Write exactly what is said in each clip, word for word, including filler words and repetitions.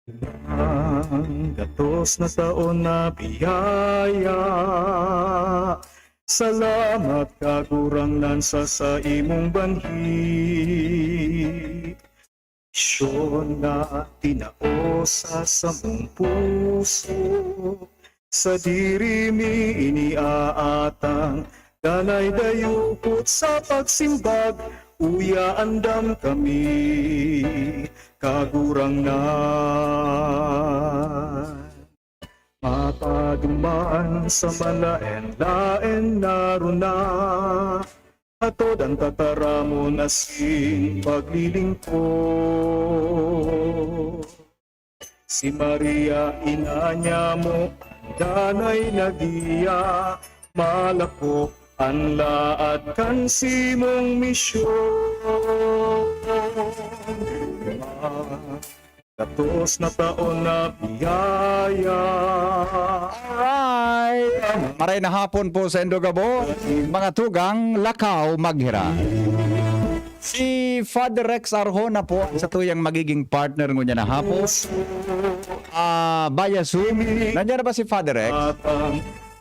Ang gatos na taon na biyaya. Salamat, Kagurangnan, sa saimong banhi. Misyon na tinao sa samong puso. Sadiri mi iniaatang, danay dayupot sa pagsimbag, uya andam kami, Kagurangnan. Mapaduman sa malaen-laen na runa, hatod an tataramon asin paglilingkod. Si Maria, ina niamo, danay nagiya, malako an laad kan simong misyon. Gatos na taon na biyaya. Alright! Maray na hapon po sa Indogabo, mga tugang Lakaw Maghira. Si Father Rex Arjona po ang satuyang magiging partner ngunyan na hapon. Ah, via Zoom. Nandiyan na ba si Father Rex?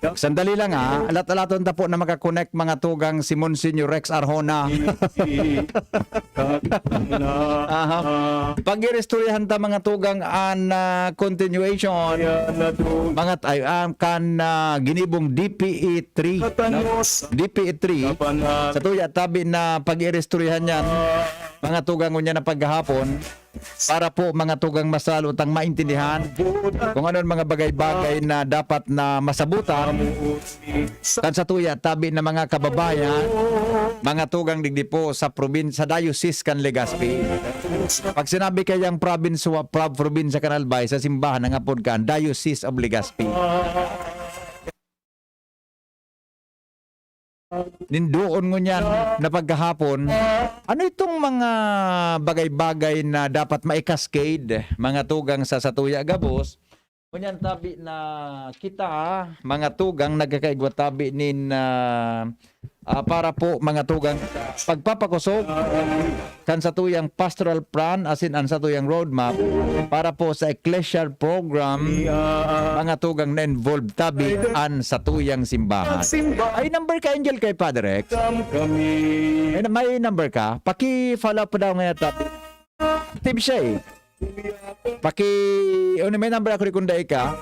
Sandali lang, ah. Alat-alaton ta po na makakonect, mga tugang, si Monsignor Rex Arjona. Aha. Pag-iristoryahan ta, mga tugang, an ah, continuation, mga t- ay, ah, kan ah, ginibong D P E three, no? D P E three. Sa tuya tabi na pag-iristoryahan yan, mga tugang, ngunyan na paghahapon, para po, mga tugang, mas lalo tang maintindihan kung ano ang mga bagay-bagay na dapat na masabutan. Kan sa tuya tabi na mga kababayan, mga tugang digdi po sa probin-, sa Diocese kan Legazpi. Pag sinabi kayang province wa-, prob-, probinsya kan Albay, sa simbahan nangapod kan Diocese of Legazpi. Nindoon ngunyan na pagkahapon, ano itong mga bagay-bagay na dapat maikascade, mga tugang, sa satuya gabos? Ngunyan tabi na kita, mga tugang, nagkakaigwa tabi nin ah, ah, para po, mga tugang, pagpapakosog kan satuyang pastoral plan, asin an satuyang roadmap para po sa ecclesial program, mga tugang, na involved tabi an satuyang simbahan. Ay, number ka, Angel, kay Father Rex? May, may number ka? Paki-follow up daw ngayon, tabi. Active siya eh. Paki, ano, may number ako ni kung dai ka.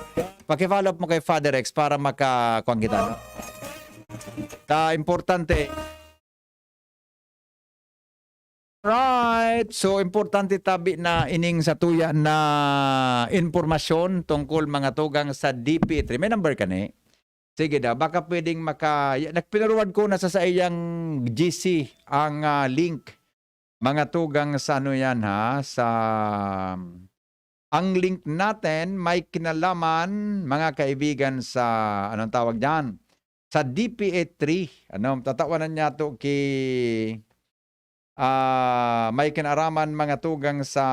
Paki-follow up mo kay Father Rex para maka, kuwan kita, no? Ta, importante. Right. So, importante tabi na ining satuya na impormasyon tungkol, mga tugang, sa D P three. May number ka ni? Sige daw, baka pwedeng maka-, ya-, nagpinaruwad ko na sa saiyang G C ang ah, link. Mga tugang, sa ano yan, ha? Sa, ang link natin may kinalaman, mga kaibigan, sa, anong tawag diyan? Sa D P A three. Ano, tatawanan niya to ki, ah, may kinaraman, mga tugang, sa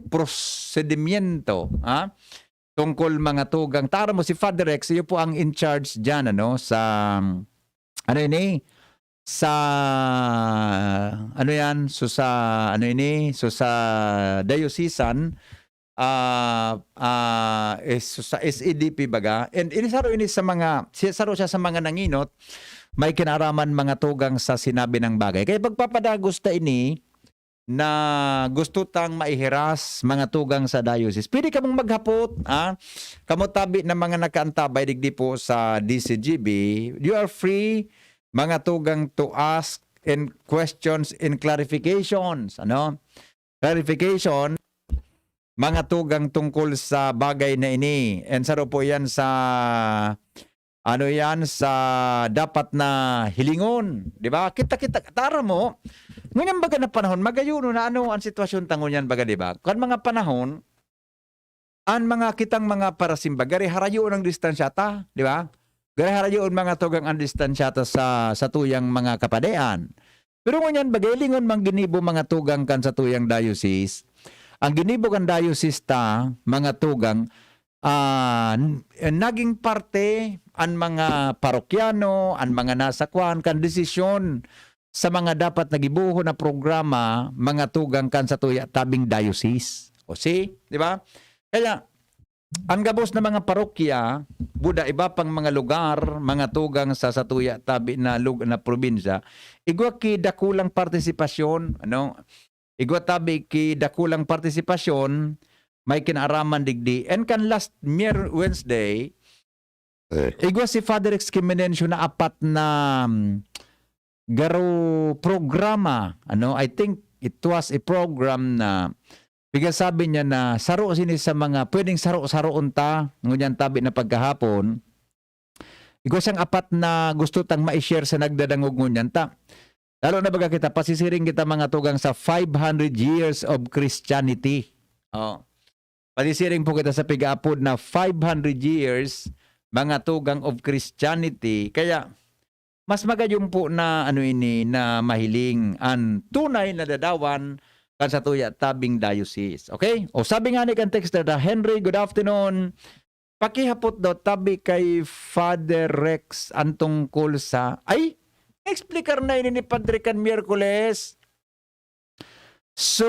prosedimiento, ha? Tungkol, mga tugang. Tara mo si Father Rex, iyo po ang in charge diyan, ano, sa, ano ini? Sa, ano yan? So, sa, ano ini? So, sa diocesan, ah, ah, is, so, sa S A D P baga. And ini saro ini sa mga, si-, saro siya sa mga nanginot, may kinaraman, mga tugang, sa sinabi ng bagay. Kaya pagpapadagos ta ini, na gusto tang maihiras, mga tugang, sa diocese. Pwede kamong maghapot, ah. Kamo tabi na mga nakaantabay digdi po sa D C G B, you are free, mga tugang, to ask and questions and clarifications, ano? Clarification, mga tugang, tungkol sa bagay na ini. And saro po yan sa ano yan, sa dapat na hilingon, di ba? Kita-kita, tara mo, ngunyan baga na panahon, magayon na ano ang sitwasyon ta ngunyan baga, di ba? Kan mga panahon, an mga kitang mga parasimba, gari harayoon ang distansya ta, di ba? Gari harayoon, mga tugang, ang distansya ta sa, sa tuyang mga kapadean. Pero ngunyan, bagay lingon mang ginibo, mga tugang, kan sa tuyang diocese. Ang ginibo kan diocese ta, mga tugang, ah, n-, naging parte an mga parokyano, an mga nasa kwan, kan desisyon sa mga dapat na gibohon na programa, mga tugang, kan sa tuya tabing diocese. O si, di ba? Kaya, ang gabos na mga parokya, buda iba pang mga lugar, mga tugang sa satuya tabi na lug-, na probinsya, igwa ki dakulang partisipasyon, ano? Igwa tabi ki dakulang partisipasyon, may kinaaraman digdi. And kan last Mier-, Wednesday, Eh. igwa si Father Rex Kimenencio na apat na, mm, garo programa, ano, I think it was a program na pigasabi niya na saro sini sa mga pwedeng saro-saroon ta, ngunyan tabi na pagkahapon. Igwa siyang apat na gusto tang ma-share sa nagdadangog ngunyan ta. Lalo na baga kita, pasisiring kita mga tugang sa five hundred years of Christianity. Oh. Pasisiring po kita sa pigaapod na five hundred years, mga tugang of Christianity. Kaya, mas magayon po na ano ini, na mahiling an tunay na dadawan kan satuya tabing diocese. Okay? O sabi nga ni kan texter na, "Henry, good afternoon. Pakihapot daw tabi kay Father Rex an tungkol sa," ay, explicar na ini ni Padre kan Miyerkules. So,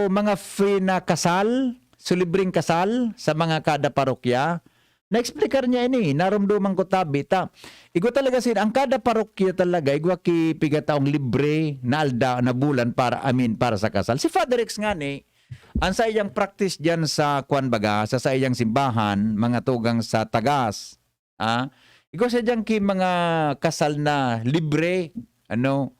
mga free na kasal, so libreng kasal sa mga kada parokya, na-explicar niya ini, naromdoman ko tabi ta. Igwa talaga sin-, ang kada parokya talaga, igwa ki pigataong libre na alda-, na bulan para, I mean, para sa kasal. Si Father Rex ngani, ang saiyang practice diyan sa kwan baga, sa saiyang simbahan, mga tugang sa Tagas, ah, igwa siya diyan ki mga kasal na libre, ano,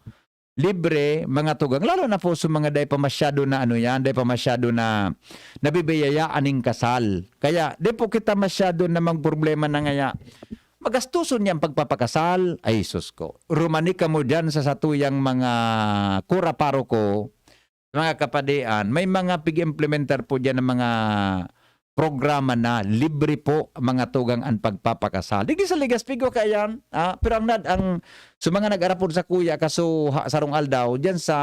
libre, mga tugang. Lalo na po sa mga dai pa masyado na ano yan, dai pa masyado na nabibiyayaan ning kasal. Kaya, di po kita masyado na magproblema na ngaya, magastuson niya ang pagpapakasal. Ay, sus ko. Rumani kamo diyan sa satuyang mga kura paroko, mga kapadian, may mga pig-implementar po diyan ng mga programa na libre po, mga tugang, ang pagpapakasal. Digdi sa Legazpi igwa kaiyan, ah, pero ang nad-, ang, so mga nag-arapod sakuya, kaso ha-, sarong aldaw, diyan sa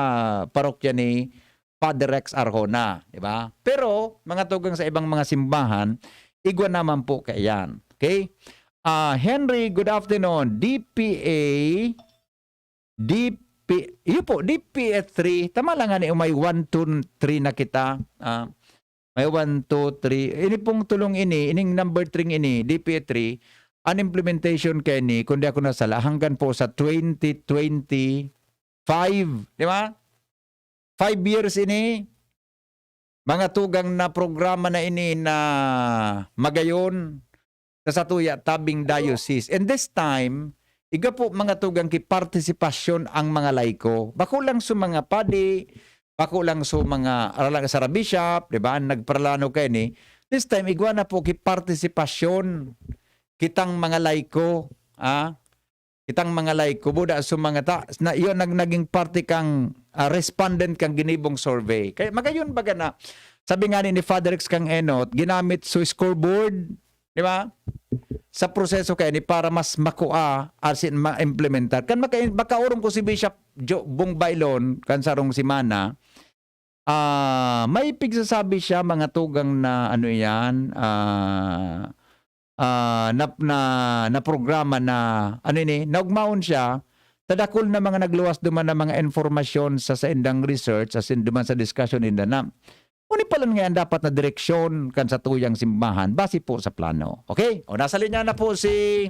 parokya ni Father Rex Arjona, di ba? Pero, mga tugang, sa ibang mga simbahan, igwa naman po kaiyan. Okay? Ah, Henry, good afternoon. D P A, D P, iyo po, D P A three. Tama lang nga ni, may one, two, three na kita. Ah, may one, two, three. Ini pong tulong ini, ining number three ini, D P A three, an implementation kay ni, kung di ako nasala, hanggang po sa twenty twenty-five, di ba? Five years ini, mga tugang, na programa na ini na magayon sa satuya tabing diocese. And this time, igwa po, mga tugang, ki partisipasyon ang mga laiko. Bako lang sa mga padi, bako lang sa mga, aralang sa bishop, di ba, ang nagparalano kay ni. This time, igwa na po ki partisipasyon kitang mga laiko, ah, kitang mga laiko, buda sa mga ta-, na, yun, nag-, naging parte kang, ah, respondent kang ginibong survey. Kaya magayon baga na, sabi nga ni, ni Father Rex kang enot, ginamit sa scoreboard, di ba? Sa proseso kaya ni para mas makua, as in, ma-implementar. Kan maka-, makaurong ko si Bishop Jo-, Bong Bailon, kan sarong semana, ah, may pigsasabi siya, mga tugang, na ano yan, ah, ah, na, na, na programa na, ano ini, naugmaon siya, tadakol na mga nagluwas duman na mga informasyon sa saindang research, as in, duman sa discussion ninda na. Uni palan nga yan dapat na direksyon kan satuyang simbahan, base po sa plano. Okay? O, nasa linya na po si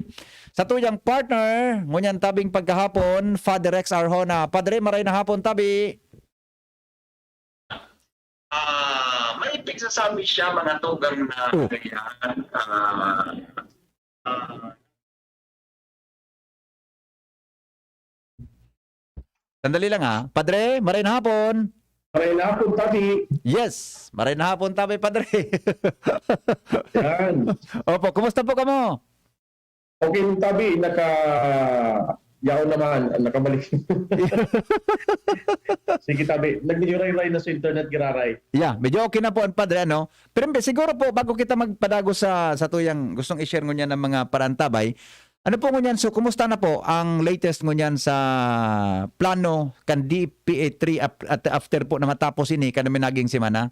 satuyang partner, ngunyan tabing pagkahapon, Father Rex Arjona. Padre, maray na hapon, tabi. Ah, may pigsasabi siya, mga tugang, na Oh. ganyan, ah, ah, Sandali lang, ha. Padre, maray na hapon. Maray na hapon, tabi. Yes, maray na hapon, tabi, Padre. Yan. Opo, kumusta po kamo? Okay, tabi, naka, ah, yaon naman, nakabalik. Sige, tabi, nagniuray-ray na sa internet, giraray. Yeah, medyo okay na po ang Padre, ano? Pero mbe, siguro po, bago kita magpadago sa, sa tuyang gustong i-share ngunyan ng mga parantabay, ano po ngunyan, so, kumusta na po ang latest ngunyan sa plano kan D P A three ap-, at after po na matapos ini, kanami naging semana?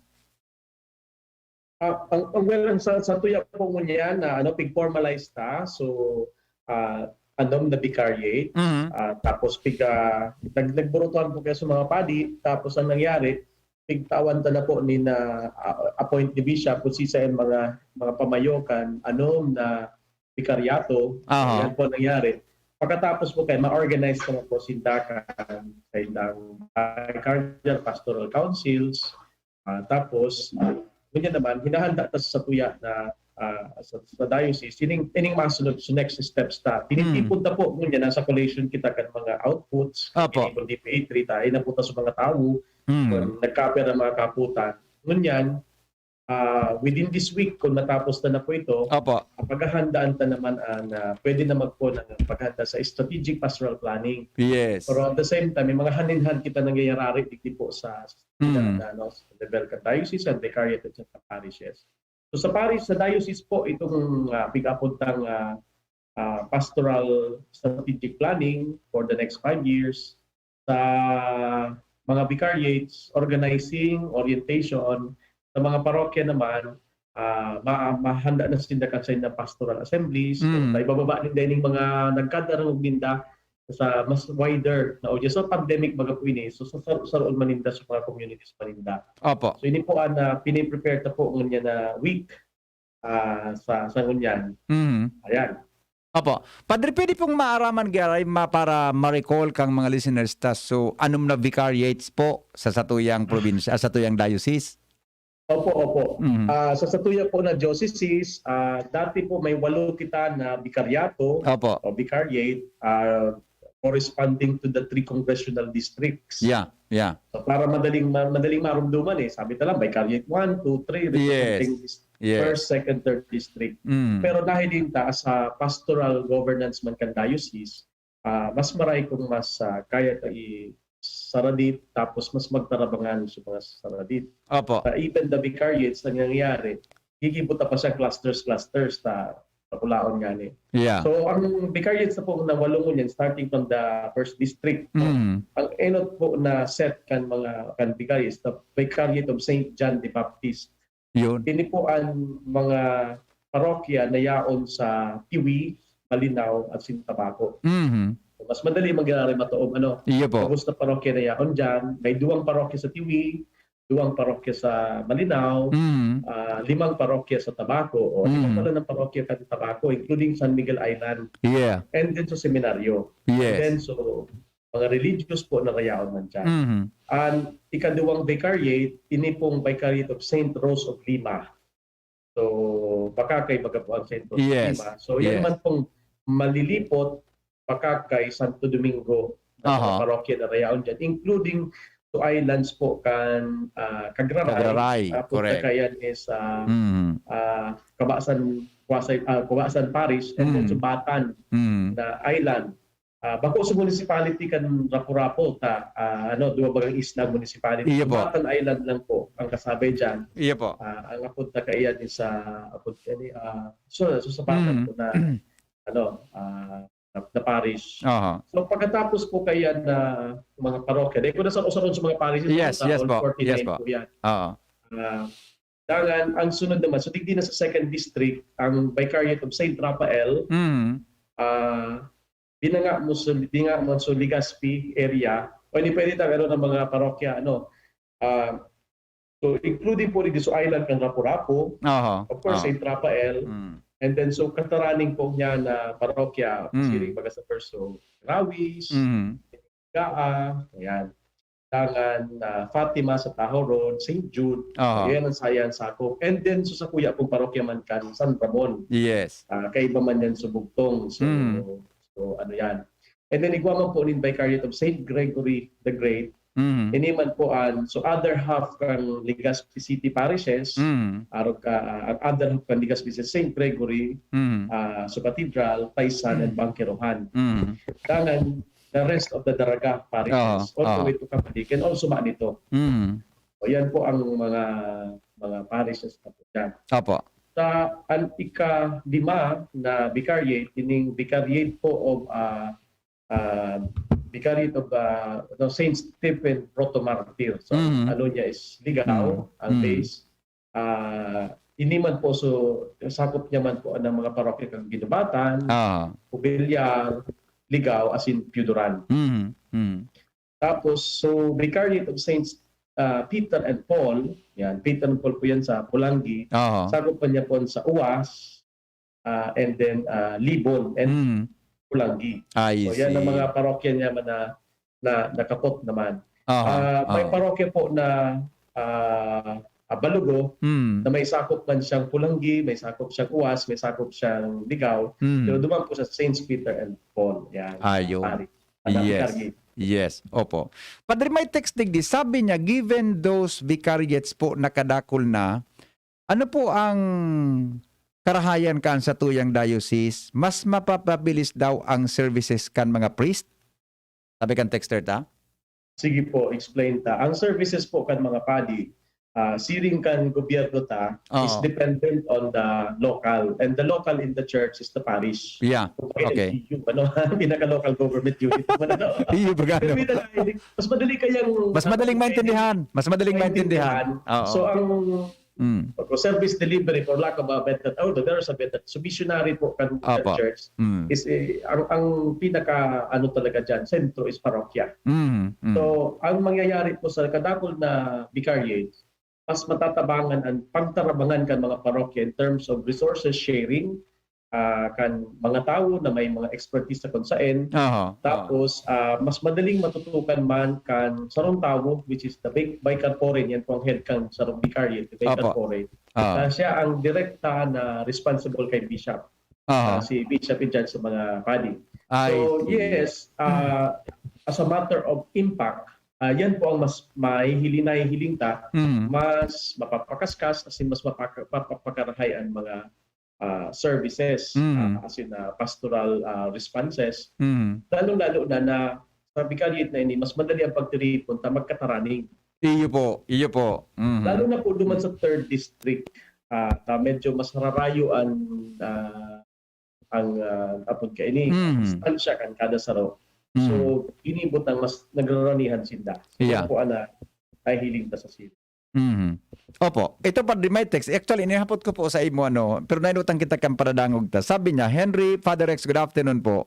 Ah, ang, ang, well, ang sa, sa tuya po ngunyan na, ano, pig-formalize ta. So, ah, andam na vicariate. Mhm. Ah, tapos pig, ah, nag-, nagburutuhan po kayo sa mga padi. Tapos ang nangyari, pigtawan ta na po ni na, ah, appoint ni Bishop kung sisay ang mga, mga pamayo kan anom na bikaryato. Aha. Yan po nangyari. Pagkatapos po kay ma-organize na po sinda kan sa ilang vicardial pastoral councils. Ah, tapos, ah, ngunyan naman, hinahanda ta sa tuya na, ah, sa, sa diocese, ining, ining masunod, so next steps ta. Tinitipon ta po, ngunyan, nasa collation kita kan mga outputs, Apo. Tinipon D P A three ta, ay napunta sa mga tawo, Mm. kung nagkapira ang mga kaputan. Ngunyan, ah, within this week, kung natapos na na po ito, Opo. paghahandaan ta naman ang, ah, pwede na magpo ng paghanda sa strategic pastoral planning. Yes. Pero at the same time, may mga hand-in-hand kita nangyayari digdi po sa, sa, Mm. na, ano, sa level ka diocese and vicariate at sa parishes. So sa parish, sa diocese po, itong, ah, pig-apuntang, ah, ah, pastoral strategic planning for the next five years, sa mga vicariates, organizing, orientation, sa mga parokya naman, ah, ma-, mahanda na sinda kan sa ilang pastoral assemblies. So, Mm. sa ibababa ninda ining mga nagkadarangog ninda sa mas wider na audience. So, pandemic baga po ini. So, sa, sa, saroon man ninda sa mga communities man ninda. Opo. So, ini po ang, ah, piniprepare ta po ngunyan na week, ah, sa, sa ngunyan. Mhm. Ayan. Opo. Padre, pwede pong maaraman, Garay, ma-, para ma-recall kang mga listeners ta, so, anom na vicariates po sa satuyang probinsya, ah, satuyang diocese? Opo, opo. Mhm. Ah, sa satuya po na diocese, ah, dati po may walo kita na bikaryato Opo. o vicariate, ah, corresponding to the three congressional districts. Yeah, yeah. So, para madaling ma-, madaling marumduman eh. Sabi ta lang, vicariate one, two, three, Yes. representing dis-, Yes. first, second, third district. Mm. Pero dahil din ta sa pastoral governance man kan diocese, ah, mas maray kung mas, ah, kaya ta i-saradit, tapos mas magtarabangan sa mga saradit. Opo. Sa even the vicariates na nangyayari, gigibo ta pa siya clusters, clusters ta, ta kulaon ngani. Yeah. So, ang vicariates na po na walo ngunyan, starting from the first district, no? Mm. Ang enot po na set kan mga, kan vicariates, the Vicariate of Saint John the Baptist. Yun. Ini po ang mga parokya na yaon sa Tiwi, Malinao, at Sintabaco. Mhm. So, mas madali mangyari matoong, ano, Iyo po. Ubos na parokya na yaon dyan. May duwang parokya sa Tiwi, duwang parokya sa Malinao, Mhm. ah, limang parokya sa Tabaco. O, limang Mhm. pala ng parokya kan Tabaco, including San Miguel Island. Yeah. And then sa seminaryo. Yes. And then, so, mga religious po na rayaon man dyan. Mhm. Ang ikaduwang vicariate, ini pong Vicariate of Saint Rose of Lima. So, Bacacay, baga po ang Saint Rose of Yes. Lima. So, yan Yes. man pong Malilipot, Bacacay, Santo Domingo, na mga Aha. parokya na rayaon dyan, including to islands po kan, ah, Cagraray. Cagraray, Ah, punta correct. Kayan is, ah, Mm. ah, Cabasan, Kuwasay, ah, Cabasan Parish, and then Mm. Subatan Mm. na island. Ah, bako sa municipality kan Rapu-Rapu ta, ah, ano, duwa bagang isla municipality. Iyo po. Subatan Island lang po ang kasabay dyan. Iyo po. Ah, ang apod ta kaiyan is, ah, apod kani, ah, so, so Subatan Mm. po na, ano, ah, na, na parish. Aha. So, pagkatapos po kaiyan na mga parokya, dahil ko na sa usaron sa mga parishes, Yes, sa yes all po. Forty-nine Yes po. po yan. Oo. Ah, dangan, ang sunod naman, so digdi na sa second district, ang Vicariate of Saint Raphael, Mm. ah, binanga mo sa, binanga mo sa Legazpi area, o hindi pwede ta, ano, ng mga parokya, ano, ah, so including po dito sa island kan Rapu-Rapu, Aha. of course, Ah. Saint Raphael, Mm. and then so kataraning po niya na parokya, Mm. siring baga sa Perso, Rawis, Mm. Gaa, ayan. Dangan, ah, Fatima sa Tajo Road, Saint Jude. Aha. Ayan ang sayan sakop. And then, so sa kuya kong parokya man kan San Ramon. Yes. Ah, kaiba man yan sa Bugtong. So, Mm. so ano yan. And then, igwa man po nin Vicariate of Saint Gregory the Great. Mm. Ini man po an, so other half kan Legazpi City parishes, Mm. arog ka, ah, ang other half kan Legazpi City, Saint Gregory, Mm. ah, sa Cathedral, Taysan, and Mm. Bangkerohan. Mm. Dangan, the rest of the Daraga parishes, Oo, all the oo. way to Camalig, can also manito. Mm. So, yan po ang mga, mga parishes na po dyan. Opo. Sa an ikalima na vicariate, ining vicariate po of, ah, ah, vicariate of, ah, no, Saint Stephen Proto-Martyr. So, Mhm. ano niya is Ligao, Mhm. ang Mhm. base. Ah, ini man po, so, sakop niya man po ang mga parokya kang Guinobatan, Ah. Jubiliar, Ligao, asin Pio Duran. Mhm. Mhm. Tapos, so, Vicariate of Saints ah, Peter and Paul, yan, Peter and Paul po yan sa Polangui. Aha. Sakop pa niya po sa Uwas, ah, and then ah, Libon and Mm. Polangui. I So yan ang see. mga parokya niya na, na nakapot naman. Aha. Ah, may Aha. parokya po na ah, Abalugo, Mm. na may sakop man siyang Polangui, may sakop siyang Uwas, may sakop siyang Ligao, pero Mm. duman po sa Saints Peter and Paul. Yan, sa Ayun. Pari. Ano, Yes. Vicario. Yes. Opo. Padre, may text digdi. Sabi niya, given those vicariates po nakadakol na, ano po ang karahayan kan satuyang diocese? Mas mapapabilis daw ang services kan mga priest? Sabi kan texter ta? Sige po, explain ta. Ang services po kan mga padi, ah, siring kan gobyerno ta, is Oo. dependent on the local. And the local in the church is the parish. Yeah. Kumbaga, Okay. L G U, ano, pinaka-local government unit naman, ano. Iyo, bagano. Pero yun na lang, hindi- mas madali kayang Mas madaling maintindihan. Mas madaling maintindihan. Oo. So, ang Mm. pag service delivery, for lack of a better, oh, there's a better, so missionary po kan Opo. church Mm. is eh, ang, ang pinaka ano talaga dyan, sentro is parokya. Mm. Mm. So, ang mangyayari po sa kadakol na vicariate, mas matatabangan ang pagtarabangan kan mga parokya in terms of resources sharing, ah, kan mga tawo na may mga expertise sa kung saen. Aha. Tapos, ah, mas madaling matutukan man kan sarong tawo, which is the vic- vicar foreign, yan po ang head kan sarong vicariate, the vicar Opo. foreign. Ah. Ah, siya ang direkta na responsible kay bishop. Aha. Ah, si bishop in charge sa mga padi. I So, see. yes, ah, as a matter of impact, ah, yan po ang mas mahihiling, nahihiling ta, Mm. mas mapapakaskas, as in, mas mapaka- mapapakarahay ang mga ah, services, Mm. ah, as in, ah, pastoral ah, responses. Mm. Lalong-lalo na na sa vicariate na ini, mas madali ang pagtiripon ta magkataraning. Iyo po, iyo po. Mhm. Lalo na po duman sa third district, ah, ta medyo mas rarayo an, ah, ang, ah, apod kaini, Mhm. distansya kan kada saro. So, Mhm. ini butang mas nagraranihan sinda. So, Yeah. po ana, nahihiling ta sa sila. Mhm. Opo. Ito, Padre, may text. Actually, inihapot ko po sa imo, ano, pero nainutang kita kan paradangog ta. Sabi niya, "Henry, Father Rex, good afternoon po.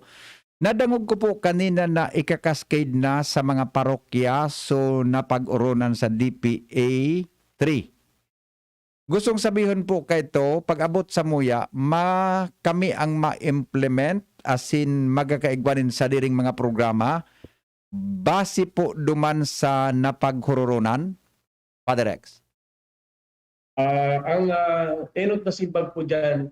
Nadangog ko po kanina na ika-cascade na sa mga parokya, so napag-oronan sa D P A three. Gustong sabihon po kayto, pag-abot samuya, ma-, kami ang ma-implement, asin magkakaigwa nin sadiring mga programa, base po duman sa napaghororonan?" Father Rex. Ah, ang, ah, enot na simbag po diyan,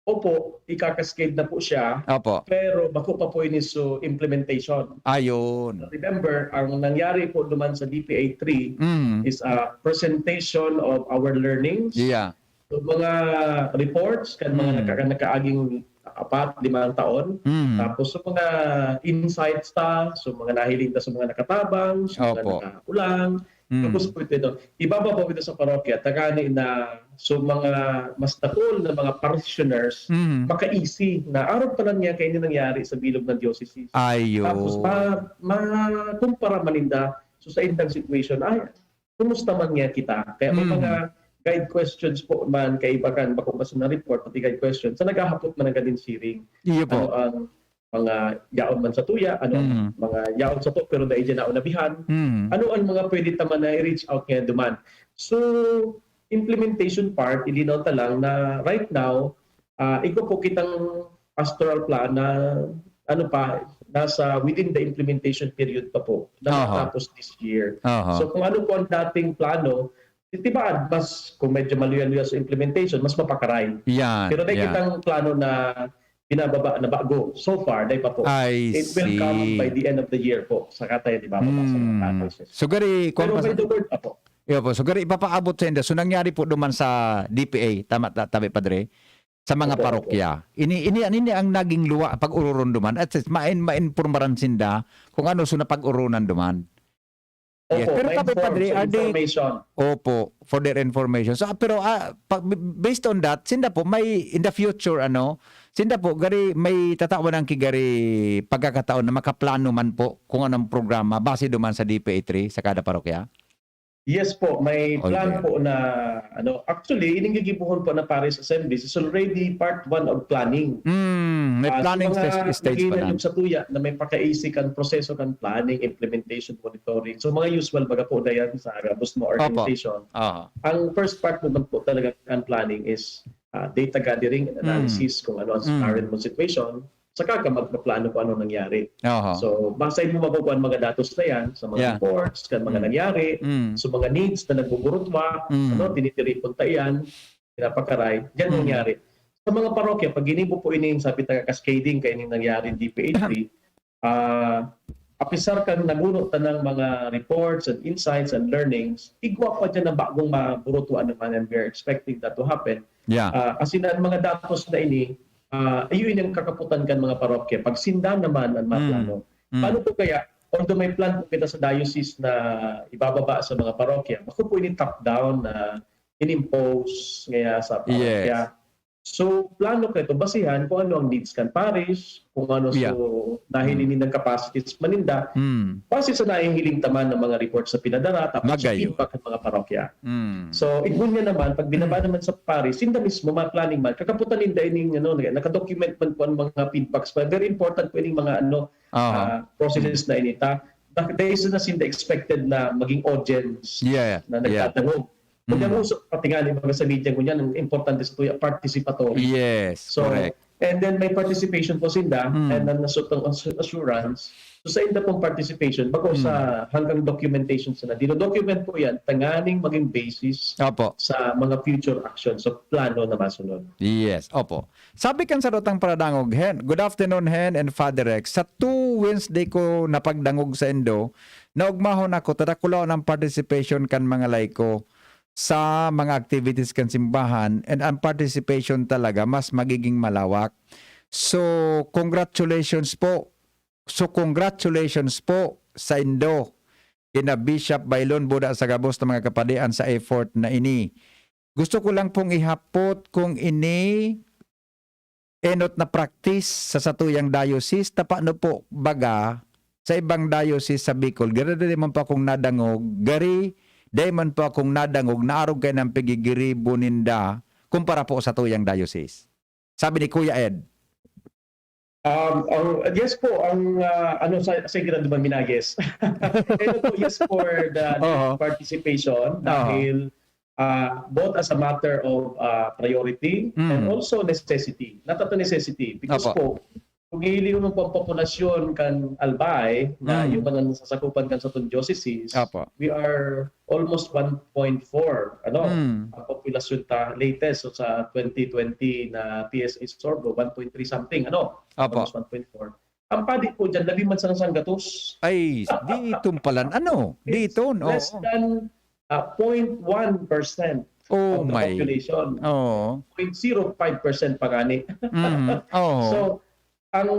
opo, ika-cascade na po siya, Opo. pero bako pa po ini so implementation. Ayun. Remember, ang nangyari po duman sa D P A three Mm. is a presentation of our learnings. Yeah. So, mga reports kan mga Mm. nagka-, nagkaaging apat, limang taon. Mm. Tapos, so, mga insights ta, so, mga nahiling ta sa mga nakatabang, sa mga Opo. nakakulang. Mm. Tapos po ito, ito, ibababa po ito sa parokya, tagani na, so, mga mas dakul na mga parishioners, Mm. makaisi na, "Arog pa lang niya kaini nangyari sa bilog ng diocese." Ayun. Tapos, ma-, makumpara man ninda, so, sa indang situation, ay, kumusta man niya kita? Kaya may Mm. mga guide questions po man, kaiba kan, bako pa sa na-report, pati guide questions, sa naghahapot man ang gadin siring. Iyo po. Ano ang mga yaon man sa tuya, ano ang Mm. mga yaon sa to, pero dai dyan naon nabihan. Mm. Ano ang mga pwede ta man na i-reach out ngayon duman? So, implementation part, ilinaw ta lang na right now, ah, igwa po kitang pastoral plan na, ano pa, nasa within the implementation period pa po, na Aha. matapos this year. Aha. So, kung ano po ang dating plano, titibaad, mas, kung medyo maluya-luya sa implementation, mas mapakaray. Yan, Pero may yan. kitang plano na binababa na bago. So far, dai pa po. I It will come see. by the end of the year po. Saka tayo, di ba, sa mga Mm. parishes. So, gari, kung Pero pa by sa, the word, apo. iyo po, so, gari, ipapaabot sa inda. So, nangyari po duman sa D P A, tama, ta-, tabi, Padre? Sa mga Opo, parokya. Ini, ini, ini ang naging luwa, pag-ururon duman. At least, main-, mainpormaran sinda kung ano so napag-urunan duman. Yes, Opo, pero tabi, ma-inform. Padre, So, are they information. Opo, for their information. So, ah, pero, ah, pag, based on that, sinda po, may, in the future, ano, sinda po, gari, may tatawan ang kigari pagkakataon na makaplano man po kung anong programa base duman sa D P A three sa kada parokya? Yes po, may All plan there. po na, ano, actually, ining gigibohon po na Parish Assemblies is already part one of planning. Mm, may Ah, sa planning mga stage, stage pa lang. naghihinanyog sa tuya na may pakaisi kan proseso kan planning, implementation, monitoring. So, mga usual baga po na yan sa gabos na organization. Aha. Ang first part naman po talaga kan planning is ah, data gathering and Mm. analysis kung ano ang Mm. current mo situation, saka ka magpaplano kung ano nangyari. Aha. So, basta mo makukuha ang mga datos na yan sa mga Yeah. reports, kan mga Mm. nangyari, Mm. so mga needs na nagbuburutwa, Mm. ano, tinitiripon ta yan, pinapakaray, yan Mm. nangyari. Sa mga parokya, pag ginibo po ining sabi taga cascading kayo ining nangyari in D P H P, ah, apisar kan naguno tanang mga reports and insights and learnings, igwa pa dyan na bagong maburutwa naman, and we're expecting that to happen. Yeah. Ah, kasi na ang mga datos na ini, ah, ayun ang kakaputan kan mga parokya. Pag sinda naman ang Mm. maplano. Mm. Paano po kaya, although may plan po kita sa diocese na ibababa sa mga parokya, bako po ini top-down na inimpose ngaya sa parokya. Yes. So, plano kayo ito, basihan kung ano ang needs kan parish, kung ano Yeah. so, dahil Mm. ini ng capacities maninda, Mm. base sa nahihiling taman ng mga reports sa pinadara, tapos sa Magayo. feedback ng mga parokya. Mm. So, igun niya naman, pag binaba naman sa parish, sinda mismo, mga planning man, kakaputan ninda ining, ano, nakadocument man po ang mga feedbacks. But very important po ining mga, ano, Aha. ah, processes na inita. Dahil sa na sinda expected na maging audience Yeah, na yeah. nagdadangog. Kung Mm. yung uso, pati nga, di ba, sa media ngunyan, ang importante sa tuya, participatory. Yes, So, correct. and then may participation po sinda, Mm. and then nasutang assu-, assurance. So, sa inda pong participation, bako Mm. sa hanggang documentation sa na, dino-document po yan, tanganing maging basis Opo. sa mga future actions, so plano na masunod. Yes, opo. Sabi kan sarutang paradangog, Hen, good afternoon, Hen and Father Rex. Sa two Wednesday ko napagdangog sa indo, naugmahon ako, tadakulaon ang participation kan mga laiko sa mga activities kan simbahan, and ang participation talaga mas magiging malawak. So, congratulations po. So, congratulations po sa indo, kina Bishop Bailon Buda sa gabos na mga kapadian sa effort na ini. Gusto ko lang pong ihapot kung ini enot na practice sa satuyang diocese, ta paano po baga sa ibang diocese sa Bicol, gari dai man po akong nadangog, gari dai man po akong nadangog na arog kay nang pigigiribo ninda kumpara po sa tuyang diocese. Sabi ni Kuya Ed. Um, ang, yes po, ang, ah, ano, sa, sa grado man minagis. Ito po, yes for the Oo. participation Oo. dahil ah, both as a matter of ah, priority and Mm. also necessity. Not a necessity because Opo. po, kung hihiling mo po ang populasyon kan Albay na Mm. yung mga nasasakupan kan sa atong diocese, Opo. we are almost one point four, ano, Mm. ang populasyon ta latest, so sa twenty twenty na P S A survey, one point three something, ano, Opo. almost one point four. Ang padi po dyan, labi man sa sanggatos. Ay, di itong palan. Ano? Di It's iton, oo. less than ah, zero point one percent Oh of the my. population. Oo. zero point zero five percent pa ngani. Mhm. Oo. So, ang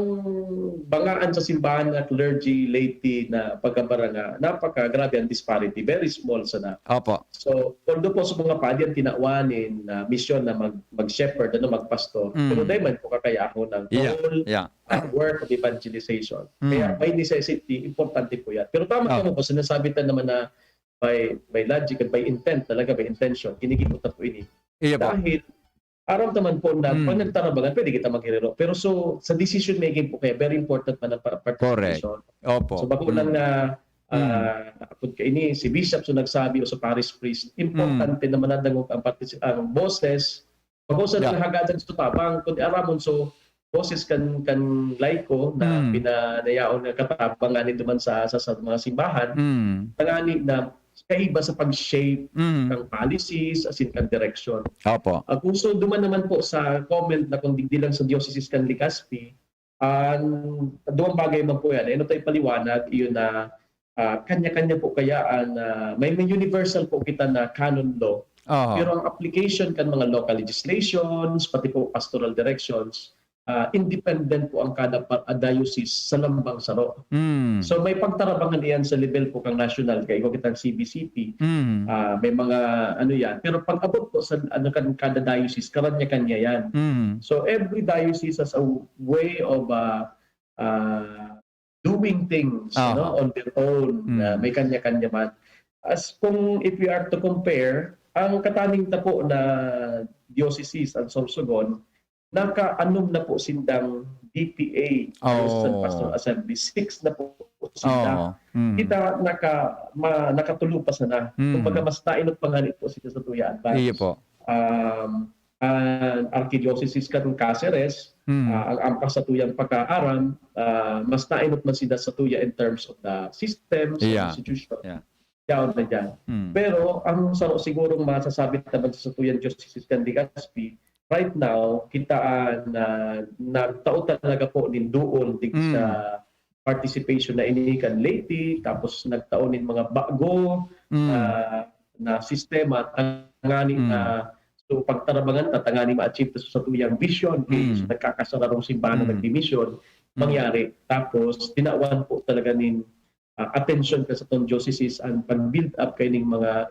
bangaan sa simbahan na clergy, laity na pagkabaranga, napaka-grabe ang disparity. Very small sana. Opo. So, although po sa mga padi ang tinawanin na misyon na mag, mag-shepherd, ano, magpastor, Mm. pero dahil man po kakayahon ng Yeah, whole yeah. uh, work of evangelization. Mm. Kaya by necessity, importante po yan. Pero tama Ah. naman po, sinasabi ta naman na by, by logic and by intent talaga, by intention, kinikibuta po ini. Iya po. Dahil, aram naman po na Mm. pag nagtarabangan, pwede kita maghiriro. Pero so, sa decision making po kaya, very important man ang pa- participation. Opo. So, bako lang Mm. na, Mm. ah, apod ka ini, si Bishop so nagsabi o sa parish priest, importante Mm. na manadangog ang, particip- ang boses. Bako sa Yeah. nahagadan sa tabang, kundi aramon so, boses kan, kan laiko na Mm. pinanayaon na katabangan nito man sa, sa, sa mga simbahan, Mm. tangani na kaiba sa pag-shape Mm. ng policies, asin kan direksyon. Opo. Ang gusto duman naman po sa comment na kung digdi lang sa Diocese kan Legazpi, ang duwang bagay man po yan. Ano tayo paliwanag, iyon na ah, kanya-kanya po kaya ang, ah, may, may universal po kita na canon law, Oho. pero ang application kan mga local legislations, pati po pastoral directions, ah, independent po ang kada pa- ah, diocese sa lambang saro. Mm. So may pagtarabangan iyan sa level po kang national, kaya ikaw kitang C B C P, Mm. ah, may mga ano yan. Pero pag abot po sa ano kan kada diocese, kanya-kanya yan. Mm. So every diocese has a way of uh, uh, doing things Aha. no, on their own. Mm. Uh, may kanya-kanya man. As kung if we are to compare, ang kataning tapo na diocese, ang Sorsogon, nakaanom na po sindang D P A, Diocesan Oh. Pastoral Assembly, six na po sinda. Oo. Mm. Kita naka, ma, nakatulog pa sana. Mm. Kumbaga, mas nainot pa nga po sila sa tuya advance. Iyo po. Um, ang Archdiocese kan Caceres, Mm. ah, ang ampas sa tuyang pagkaaram, ah, mas nainot man sila sa tuya in terms of the systems, Yeah. institution. Yeah. Yaon na dyan. Mm. Pero ang sa sigurong masasabi naman sa tuyang diocese kan Legazpi, right now, kita, ah, na nagtao talaga po nin duol din Mm. sa participation na ini kan Leyte, tapos nagtao nin mga bago Mm. ah, na sistema, tangani Mm. na, so, pagtarabangan ta, tangani ma-achieve ta sa tuyang vision, kay Mm. so, nagkakasararong simbahan na Mm. nagdi-mission, Mm. mangyari. Tapos, tinawan po talaga nin, ah, atensyon kan satong diocese ang pag-build up kaining mga,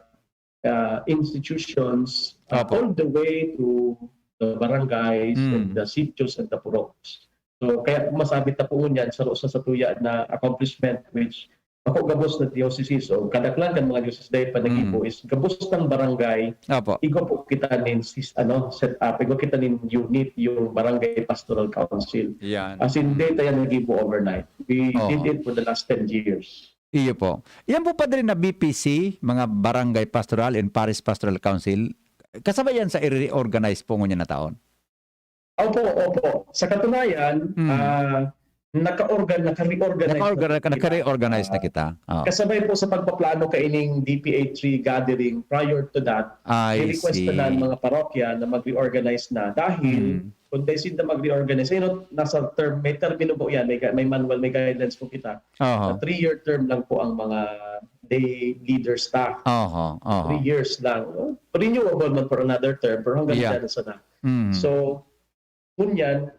ah, institutions, ah, Opo. all the way to the barangays Mm. and the sitios and the puroks. So, kaya kung masabi ta po ngunyan, saro sa satuya na accomplishment which ako gabos na diocese, o kadaklan kan mga diocese dahil pa nag-ibo Mm. is gabos ng barangay, Opo. igwa po kita nin sis, ano, set up, igwa kita nin unit, yung Barangay Pastoral Council. Yan. As in, di tayo nag-ibo overnight. We Oo. did it for the last ten years. Iyo po. Yan po, Padre, na B P C, mga Barangay Pastoral and Parish Pastoral Council, kasabay yan sa i-reorganize po ngunyan na taon? Opo, opo. Sa katunayan, Mm. ah, naka-organ, naka-reorganize Naka-organ-, na kita. naka-reorganize na Ah, kita. Oo. Kasabay po sa pagpaplano kaining D P A three gathering prior to that, I ni-request see. na ng mga parokya na mag-reorganize na dahil Mm. kung dahil sila mag-reorganize, you know, nasa term, may termino po yan, may, ga- may manual, may guidelines po kita. Oho. Na three-year term lang po ang mga lay leaders ta. Oho, oho. Three years lang. No? Renewable man for another term, pero hanggang Yeah. dyan na sana. Mm. So, ngunyan,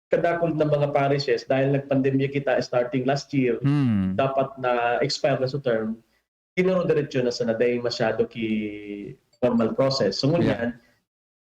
kadakul na mga parishes, dahil nagpandemya kita starting last year, Mm. dapat na expire na sa term, dinoro-diretso na sana, dahil masyado ki formal process. So, ngunyan,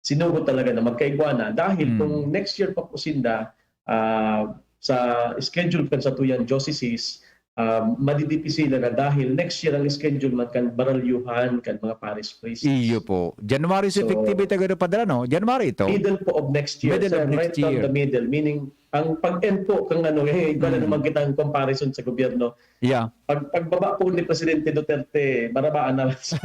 sinugo talaga na magkaigwa na. Dahil Mm. kung next year pa po sinda, ah, sa schedule kan satuyang diocese, ah, madidipisilan na dahil next year ang schedule man kan baralyuhan kan mga parish priest. Iyo po. January so, So, effective ito, Padre, no? January ito. Middle po of next year, Middle sir, of next right from year. The middle, meaning ang pag-end po kang ano, eh, wala Mm. naman kitang comparison sa gobyerno. Yeah. Pag, pagbaba po ni Presidente Duterte, marabaan na lang siya.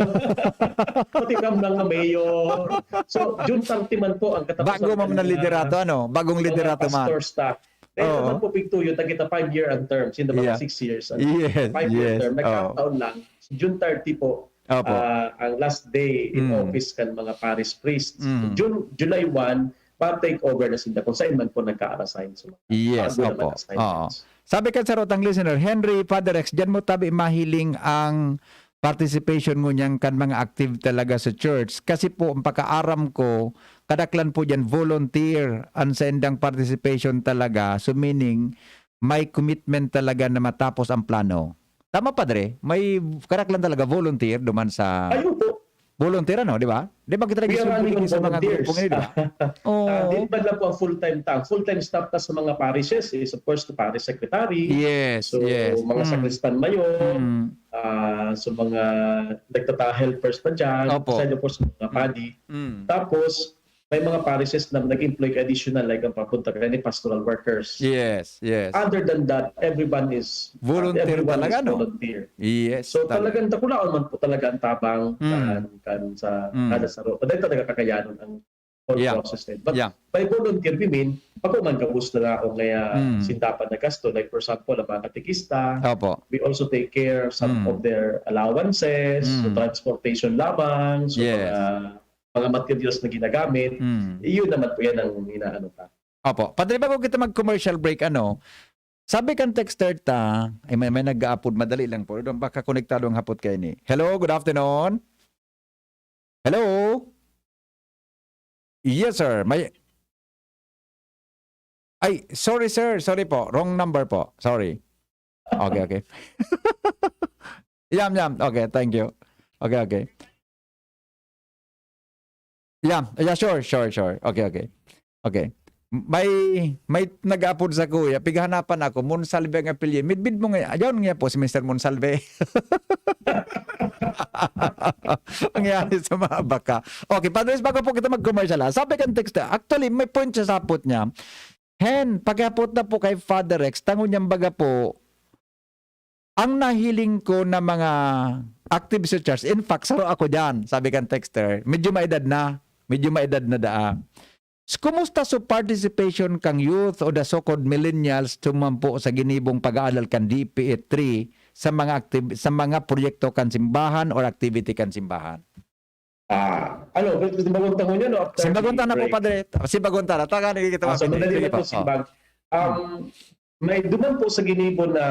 Pati kam lang na mayor. So, June thirty man po ang katapusan Bago man ng na mga, liderato, ano? Bagong mga liderato man. pastor staff. Eh, Oo. naman po pigtuyo, ta kita five year ang term. Sinda mga Yeah. six years. Ano? Yes, Five year yes. term. Oo. Nagkataon lang, June thirty po, Opo. ah, ang last day in Mm. office kan mga parish priests. Mm. June, July one, pa-take over na sila kung saan man po nagka-assign sa mga Yes, bago opo. naman assignments. Oo. Sabi kan sarotang listener, "Henry, Father Rex, diyan mo tabi mahiling ang participation ngunyan kan mga active talaga sa church. Kasi po, ang pakaaram ko, kadaklan po diyan volunteer ang saindang participation talaga. So meaning, may commitment talaga na matapos ang plano." Tama, Padre? May kadaklan talaga volunteer duman sa Ayun po. volunteer, ano, di ba? Di ba kita We are running nagsusumbong on sa mga volunteers. grupo ngayon, di ba? Oo. Ah, di ba lang po ang full-time staff? Full-time staff ta sa mga parishes is, of course, the parish secretary. Yes, So, yes. mga Mm. sakristan mayor, Mm. ah, so mga nagtata-helpers pa dyan, Opo. aside, of course, mga Mm. padi. Mm. Tapos, may mga parishes na nag-employ ka additional, like ang papunta ka ni pastoral workers. Yes, yes. Other than that, everyone is, Volunteer everyone talaga, is no? Volunteer. Yes. So, talaga. Talagang dakulaon man po talaga ang tabang Mm. kan, kan sa Mm. kada saro. Dahil talaga kakayanon ang whole Yeah. process na. But Yeah. by volunteer, we mean, pag man gabos na ako ngaya Mm. sindapan na gasto, like for example, ang mga katekista, Opo. we also take care some Mm. of their allowances, so Mm. transportation lamang, so Yes. mga, mga materials na ginagamit, Mm. iyon naman po yan ang inaano ta. Opo. Padre, bago kita mag-commercial break, ano, sabi kan texter ta, ay may, may nag-aapod, madali lang po. Doon, baka konektado ang hapot kayo ni. Hello, good afternoon. Hello? Yes, sir. May... Ay, sorry, sir. Sorry po. Wrong number po. Sorry. Okay, okay. Yam, yam. Okay, thank you. Okay, okay. Yeah, yeah, sure, sure, sure. Okay, okay. Okay. May, may nag-aapod sa kuya, pighanapan ako, Monsalve ang apelyido. Midbid mo nga, ayaw nga po si Mister Monsalve. Ang yari sa mga baka. Okay, Padre, bago po kita mag-commercial, ha? Sabi kan texter, actually, may point siya sa apod niya. Hen, pakiapod na po kay Father Rex, tango niyang baga po, ang nahiling ko na mga active searchers, in fact, saro ako dyan, sabi kan texter, medyo maedad na, medyo maedad na daa. S-, kumusta so participation kang youth o the so-called millennials tumampo sa ginibong pag-aalal kan D P E three sa mga active, sa mga proyekto kan simbahan or activity kan simbahan? Ah, ano, simbagon ta ngunyan, no? After Simbagon ta na po, break. Padre. Simbagon ta na. Taka, nakikita Ah, mo, so, Padre. madali Sige na po, po. Oh. simbag. Um, may duman po sa ginibo na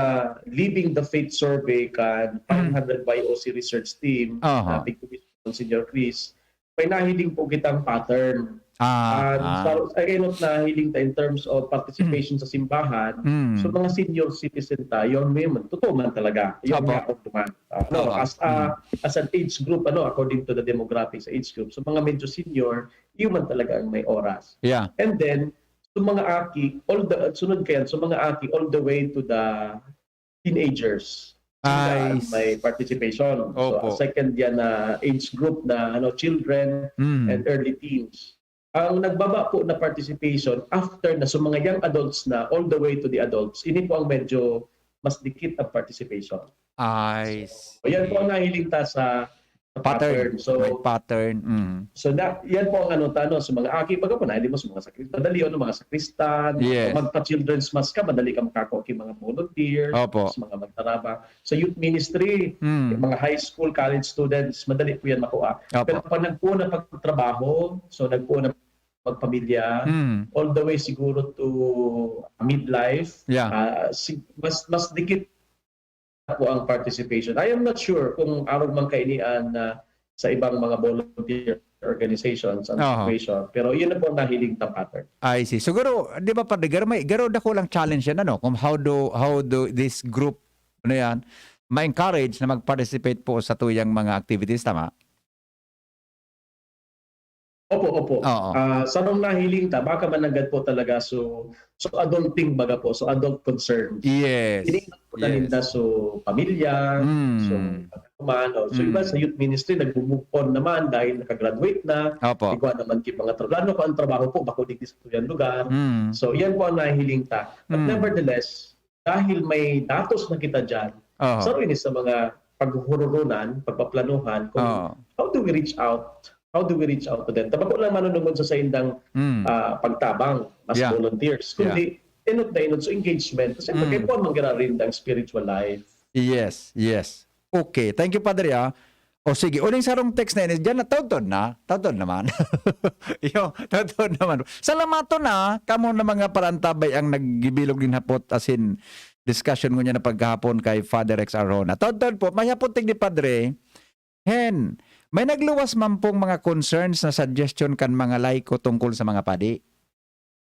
Living the Faith Survey kan five hundred Y O C research team Aha. na tig-commission ni Senior Chris. May nahiling po kitang pattern. Ah, And ah. sa, ay, not nahiling ta in terms of participation sa simbahan, Mm. so mga senior citizen tayo, may man, totoo man talaga. Yung Apo. nga, duman. Ano, Apo. as, a, as an age group, ano, according to the demographics age group, so mga medyo senior, yun man talaga ang may oras. Yeah. And then, so mga aki, all the, sunod kayan, so mga aki, all the way to the teenagers. Ay, Sila ang may participation. So, Opo. Second yan na age group na ano, children Mm. and early teens. Ang nagbaba po na participation after na, so mga young adults na all the way to the adults, ini po ang medyo mas dikit ang participation. Ay, So, yan po ang nahiling ta sa, sa Pattern. pattern. So, May pattern. Mm. so na, yan po ang ano, tano, sa mga aki, baga po, nahiling mo sa mga sakristan, madali, ano, mga sakristan, Yes. kung magpa-children's mass ka, madali ka makako ki mga volunteers, Opo. sa mga magtaraba. Sa youth ministry, Mm. yung mga high school, college students, madali po yan makuha. Opo. Pero pag nagpuon na pagtrabaho, so nagpuon na magpamilya, Mm. all the way siguro to midlife, Yeah. ah, si, mas mas dikit po ang participation. I am not sure kung arog man kaini an, ah, sa ibang mga volunteer organizations ang Aha. situation. Pero yun na po ang nahiling ta pattern. I see. Siguro, di ba, Padre, garo, may, garo dakulang challenge yan, ano? Kung how do, how do this group, ano yan, ma-encourage na mag-participate po sa tuyang mga activities, tama? Opo, opo. Oo. Ah, sarong nahiling ta, baka mananggad po talaga, so, so adulting baga po, so adult concerns. Yes. Ini po na Yes. ninda, so pamilya, Mm. so man, oh. So iba Mm. sa youth ministry, nagbo-move on naman dahil nakagraduate na, Opo. igwa naman ki mga tra-, lalo pa ang trabaho po, bako digdi sa tuyang lugar. Mm. So yan po ang nahiling ta. But Mm. nevertheless, dahil may datos na kita dyan, Oo. so ini sa mga paghuhururunan, pagpaplanuhan, kung Oo. how do we reach out? How do we reach out to them? Tabako lang manunungod sa saindang Mm. ah, pagtabang, mas Yeah. volunteers. Yeah. Kundi, inot na inot sa engagement. Kasi Mm. pagkaipuan man girarin ang spiritual life. Yes, yes. Okay, thank you, Padre, ah. O sige, uling sarong text na ini. Diyan na, taudtod na. Taudtod naman. Iyo, taudtod naman. Salamaton na, kamo na mga parantabay ang naggibilog nin hapot, as in, discussion ngunyan na paghahapon kay Father Rex Arjona. Taudtod po, may hapot tig ni Padre. Hen, may nagluwas man pong mga concerns na suggestion kan mga laiko tungkol sa mga padi.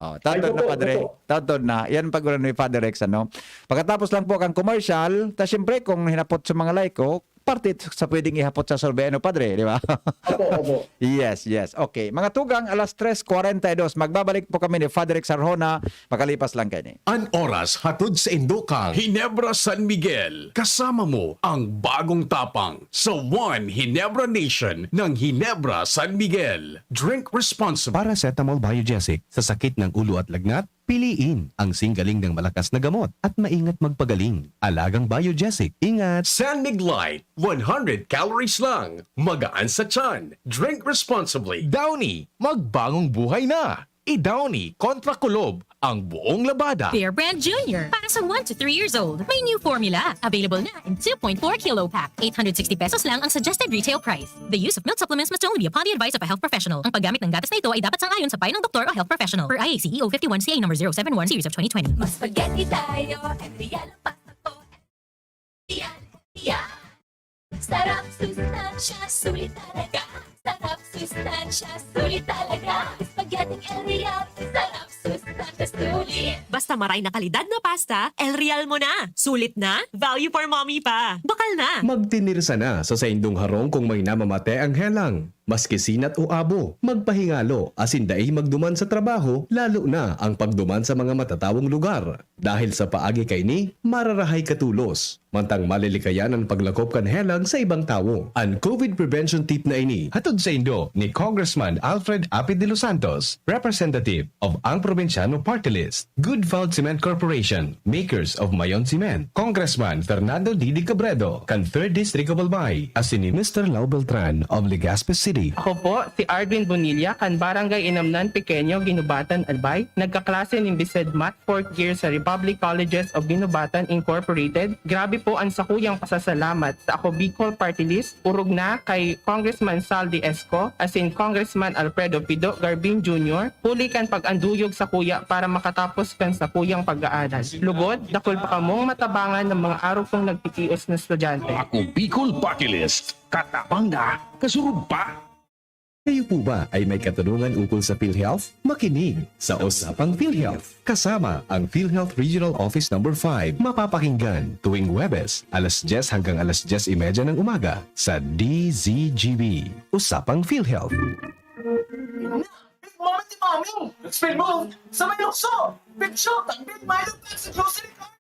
Oh, taudtod Ay, na, opo, Padre. opo. Taudtod na. Yan pag ni Father Rex, ano? Pagkatapos lang po kang commercial, ta siyempre, kung hinapot sa mga laiko, parte sa pwedeng ihapot sa survey, ano, Padre, di ba? Opo, opo. Yes, yes. Okay. Mga tugang, alas tres kwarenta y dos. Magbabalik po kami ni Father Rex Arjona. Makalipas lang kaini. An oras hatod sa Indokang Ginebra San Miguel. Kasama mo ang bagong tapang sa One Ginebra Nation ng Ginebra San Miguel. Drink responsibly. Paracetamol Biogesic sa sakit ng ulo at lagnat, piliin ang singgaling ng malakas na gamot at maingat magpagaling. Alagang Biogesic, ingat! San Mig Light, one hundred calories lang. Magaan sa tiyan. Drink responsibly. Downy, magbagong buhay na! I-Downy kontra kulob ang buong labada. Bear Brand Junior. Para sa one to three years old, may new formula. Available na in two point four kilo pack. Eight hundred sixty pesos lang ang suggested retail price. The use of milk supplements must only be upon the advice of a health professional. Ang paggamit ng gatas na ito ay dapat sang-ayon sa payo ng doktor o health professional. Per I A C E O fifty-one C A number zero seven one series of twenty twenty. Mas spaghetti tayo, and real ang pasta ko. Real, real. Sarap, sustansya, sulit talaga. Sarap, sustansya, sulit talaga. Spaghetti El Real. Sarap, sustansya, sulit. Basta maray na kalidad na pasta, El Real mo na. Sulit na, value for mommy pa. Bakal na. Magtinirsa na sa saindong harong kung may namamate ang helang. maski sinat o abo, magpahingalo asin dai magduman sa trabaho, lalo na ang pagduman sa mga matatawong lugar. Dahil sa paagi kaini, mararahay ka tolos, mantang malilikayan an paglakop kan helang sa ibang tawo. An COVID prevention tip na ini hatod saindo ni Congressman Alfred Apid de los Santos, representative of Ang Probinsyano Party List, Good Found Cement Corporation, makers of Mayon Cement, Congressman Fernando Didi Cabredo, kan Third District of Albay, asin ni Mister Lau Beltran of Legazpi City. Ako po si Arvin Bonilla, kan Barangay Inamnan Pequeño, Guinobatan, Albay. Nagkaklase nin BSED Math fourth year sa Republic Colleges of Guinobatan Incorporated. Grabe po ang sakuyang pasasalamat sa Ako Bicol Party List, orog na kay Congressman Saldi Esco, asin Congressman Alfredo Pido Garbin Junior, huli kan pag-anduyog sakuya para makatapos kan sakuyang pag-aaral. Lugod, dakul pa kamong matabangan ng mga arog kong nagtitios na estudyante. Ako Bicol Party List. Katabang na, kasurog pa. Kayo po ba ay may katanungan ukol sa PhilHealth? Makinig sa Usapang PhilHealth. Kasama ang PhilHealth Regional Office Number five, mapapakinggan tuwing Huwebes, alas dyes hanggang alas dyes y media ng umaga sa D Z G B. Usapang PhilHealth. Big Mama ni Mami! Nag-spell mo! Sa may lukso! Big Shot! Ang Big Milo Pepsi Grocery Card!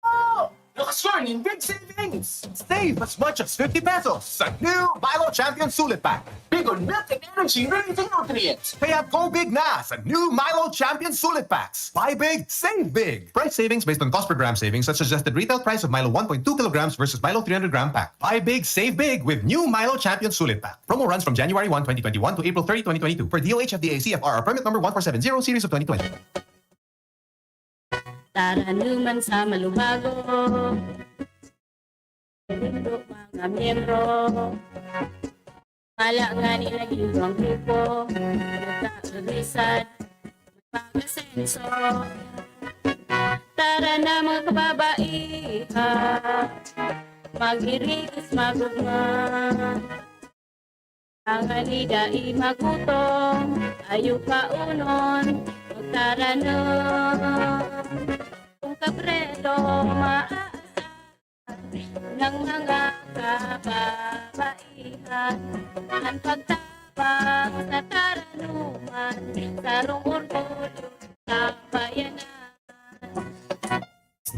Oh! Nakascore nin big savings! Save as much as fifty pesos sa new Milo Champion Sulit Pack. Big on milk and energy, rich in nutrients. Kaya go big na sa new Milo Champion Sulit Packs. Buy big, save big. Price savings based on cost per gram savings at suggested retail price of Milo one point two kilograms versus Milo three hundred gram pack. Buy big, save big with new Milo Champion Sulit Pack. Promo runs from January one, twenty twenty-one to April thirty, twenty twenty-two, per D O H F D A C F R R permit number one four seven zero series of twenty twenty. Taranuman sa malubago, lindo mga miyembro. Mala nga ni naging duwang grupo, nagkakagisan, mag-asenso. Tara na, mga kababaihan, mag-irigis, magugma. Tangali dai magutom, ayo kaunon, magtaranom. Kung kabrelo, maaasahan ng mga kababaihan, ang pagtabang sa taranuman, sarong orgulyo sa bayanan.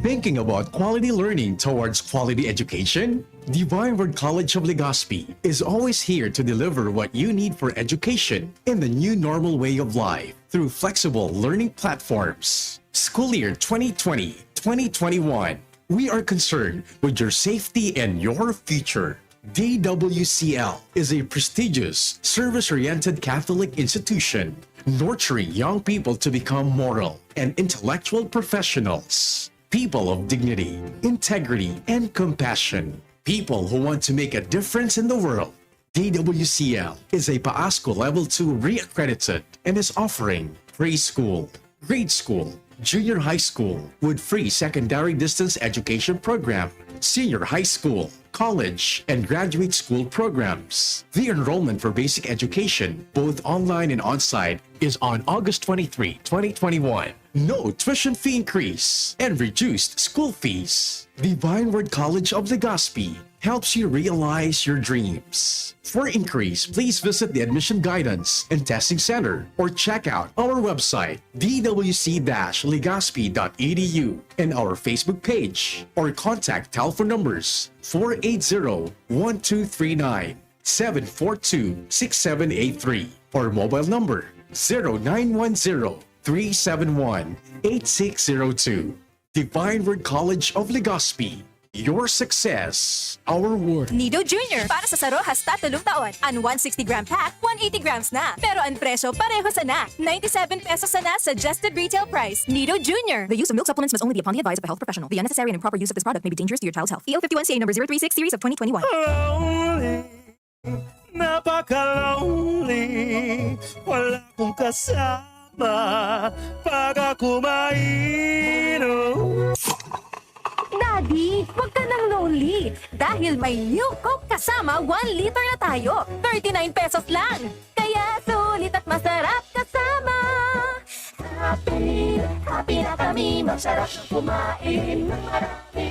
Thinking about quality learning towards quality education? Divine Word College of Legazpi is always here to deliver what you need for education in the new normal way of life through flexible learning platforms. School year twenty twenty, twenty twenty-one, we are concerned with your safety and your future. D W C L is a prestigious, service-oriented Catholic institution nurturing young people to become moral and intellectual professionals, people of dignity, integrity, and compassion, people who want to make a difference in the world. D W C L is a PAASCU Level two re-accredited and is offering preschool, grade school, junior high school with free secondary distance education program, senior high school, college, and graduate school programs. The enrollment for basic education, both online and on-site, is on August twenty-three, twenty twenty-one. No tuition fee increase and reduced school fees. Divine Word College of Legazpi helps you realize your dreams. For inquiries, please visit the Admission Guidance and Testing Center or check out our website, d w c dash legazpi dot e d u, and our Facebook page, or contact telephone numbers four eight zero, one two three nine, seven four two, six seven eight three, or mobile number zero nine one zero, three seven one, eight six zero two. Divine Word College of Legazpi. Your success, our work. Nido Junior, para sa saro hasta tolong taon. An one sixty gram pack, one eighty grams na. Pero an presyo, pareho sana. Ninety-seven pesos sana suggested retail price. Nido Junior. The use of milk supplements must only be upon the advice of a health professional. The unnecessary and improper use of this product may be dangerous to your child's health. E O fifty-one C A number zero three six series of twenty twenty-one. Lonely, napaka-lonely, wala akong kasama pag ako mainom. Daddy, wag ka nang lonely dahil may New Coke Kasama one liter na tayo. Thirty-nine pesos lang. Kaya sulit at masarap kasama. Happy, happy na kami. Masarap na kumain ng marami.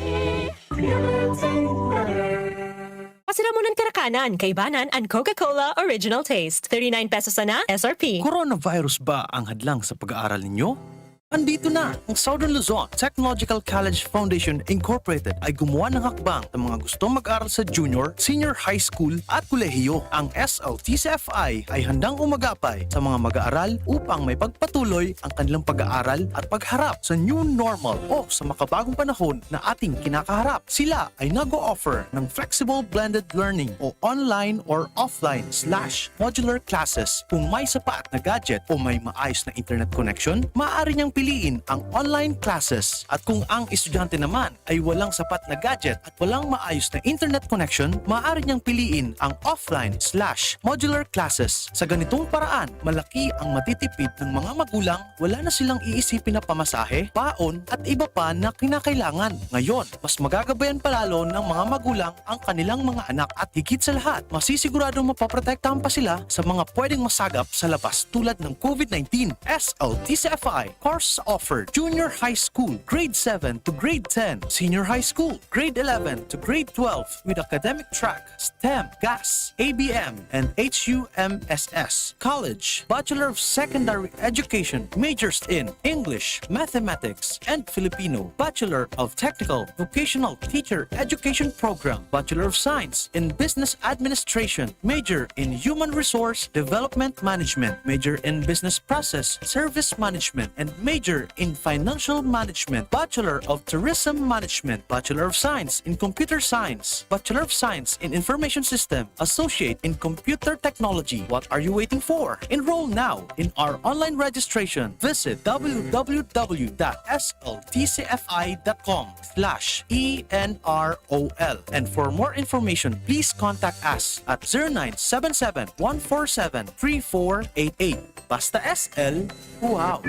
Pasiramunan ka na ka? Anan, kaibanan an Coca-Cola Original Taste. Thirty-nine pesos sana, S R P. Coronavirus ba ang hadlang sa pag-aaral ninyo? Andito na ang Southern Luzon Technological College Foundation Incorporated ay gumawa ng hakbang sa mga gustong mag-aral sa junior, senior high school at kolehiyo. Ang S L T C F I ay handang umagapay sa mga mag-aaral upang may pagpatuloy ang kanilang pag-aaral at pagharap sa new normal o sa makabagong panahon na ating kinakaharap. Sila ay nag-o-offer ng flexible blended learning o online or offline slash modular classes. Kung may sapat na gadget o may maayos na internet connection, maaari niyang piliin ang online classes. At kung ang estudyante naman ay walang sapat na gadget at walang maayos na internet connection, maaari niyang piliin ang offline slash modular classes. Sa ganitong paraan, malaki ang matitipid ng mga magulang, wala na silang iisipin na pamasahe, baon, at iba pa na kinakailangan. Ngayon, mas magagabayan pa lalo ng mga magulang ang kanilang mga anak at higit sa lahat, masisiguradong mapoprotektahan pa sila sa mga pwedeng masagap sa labas tulad ng COVID nineteen. S L T C F I course offer, junior high school, grade seven to grade ten, senior high school, grade eleven to grade twelve with academic track, STEM, GAS, A B M, and H U M S S. College, Bachelor of Secondary Education, majors in English, Mathematics, and Filipino. Bachelor of Technical Vocational Teacher Education Program, Bachelor of Science in Business Administration, major in Human Resource Development Management, major in Business Process Service Management, and major in Financial Management, Bachelor of Tourism Management, Bachelor of Science in Computer Science, Bachelor of Science in Information System, Associate in Computer Technology. What are you waiting for? Enroll now in our online registration. Visit w w w dot s l t c f i dot com slash e n r o l. And for more information, please contact us at zero nine seven seven, one four seven, three four eight eight. Basta S L, wow!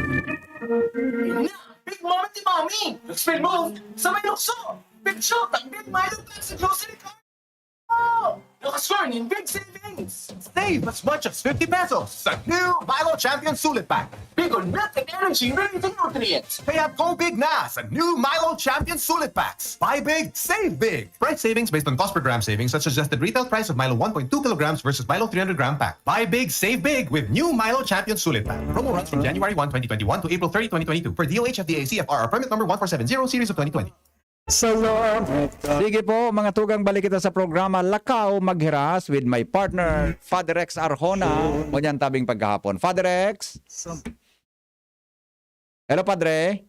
Big Mommy ni Mommy! Let's feel move! Sa may lukso! Big show! Ang Big Milo Pepsi Grocery Card! Oh! Nakascore nin big savings! Save as much as fifty pesos sa new Milo Champion Sulit Pack. Big on milk and energy, rich in nutrients! Kaya go big na sa new Milo Champion Sulit Packs. Buy big, save big! Price savings based on cost per gram savings at suggested retail price of Milo one point two kilograms versus Milo three hundred gram pack. Buy big, save big with new Milo Champion Sulit Pack. Promo runs from January one, twenty twenty-one to April thirty, twenty twenty-two. Per D O H F D A C F R, permit number one four seven zero series of twenty twenty. Salamat ka. Sige po, mga tugang, balik kita sa programa Lakaw Maghiras with my partner, Father Rex Arjona. Ngunyan tabing paghahapon. Father Rex? Hello, Padre.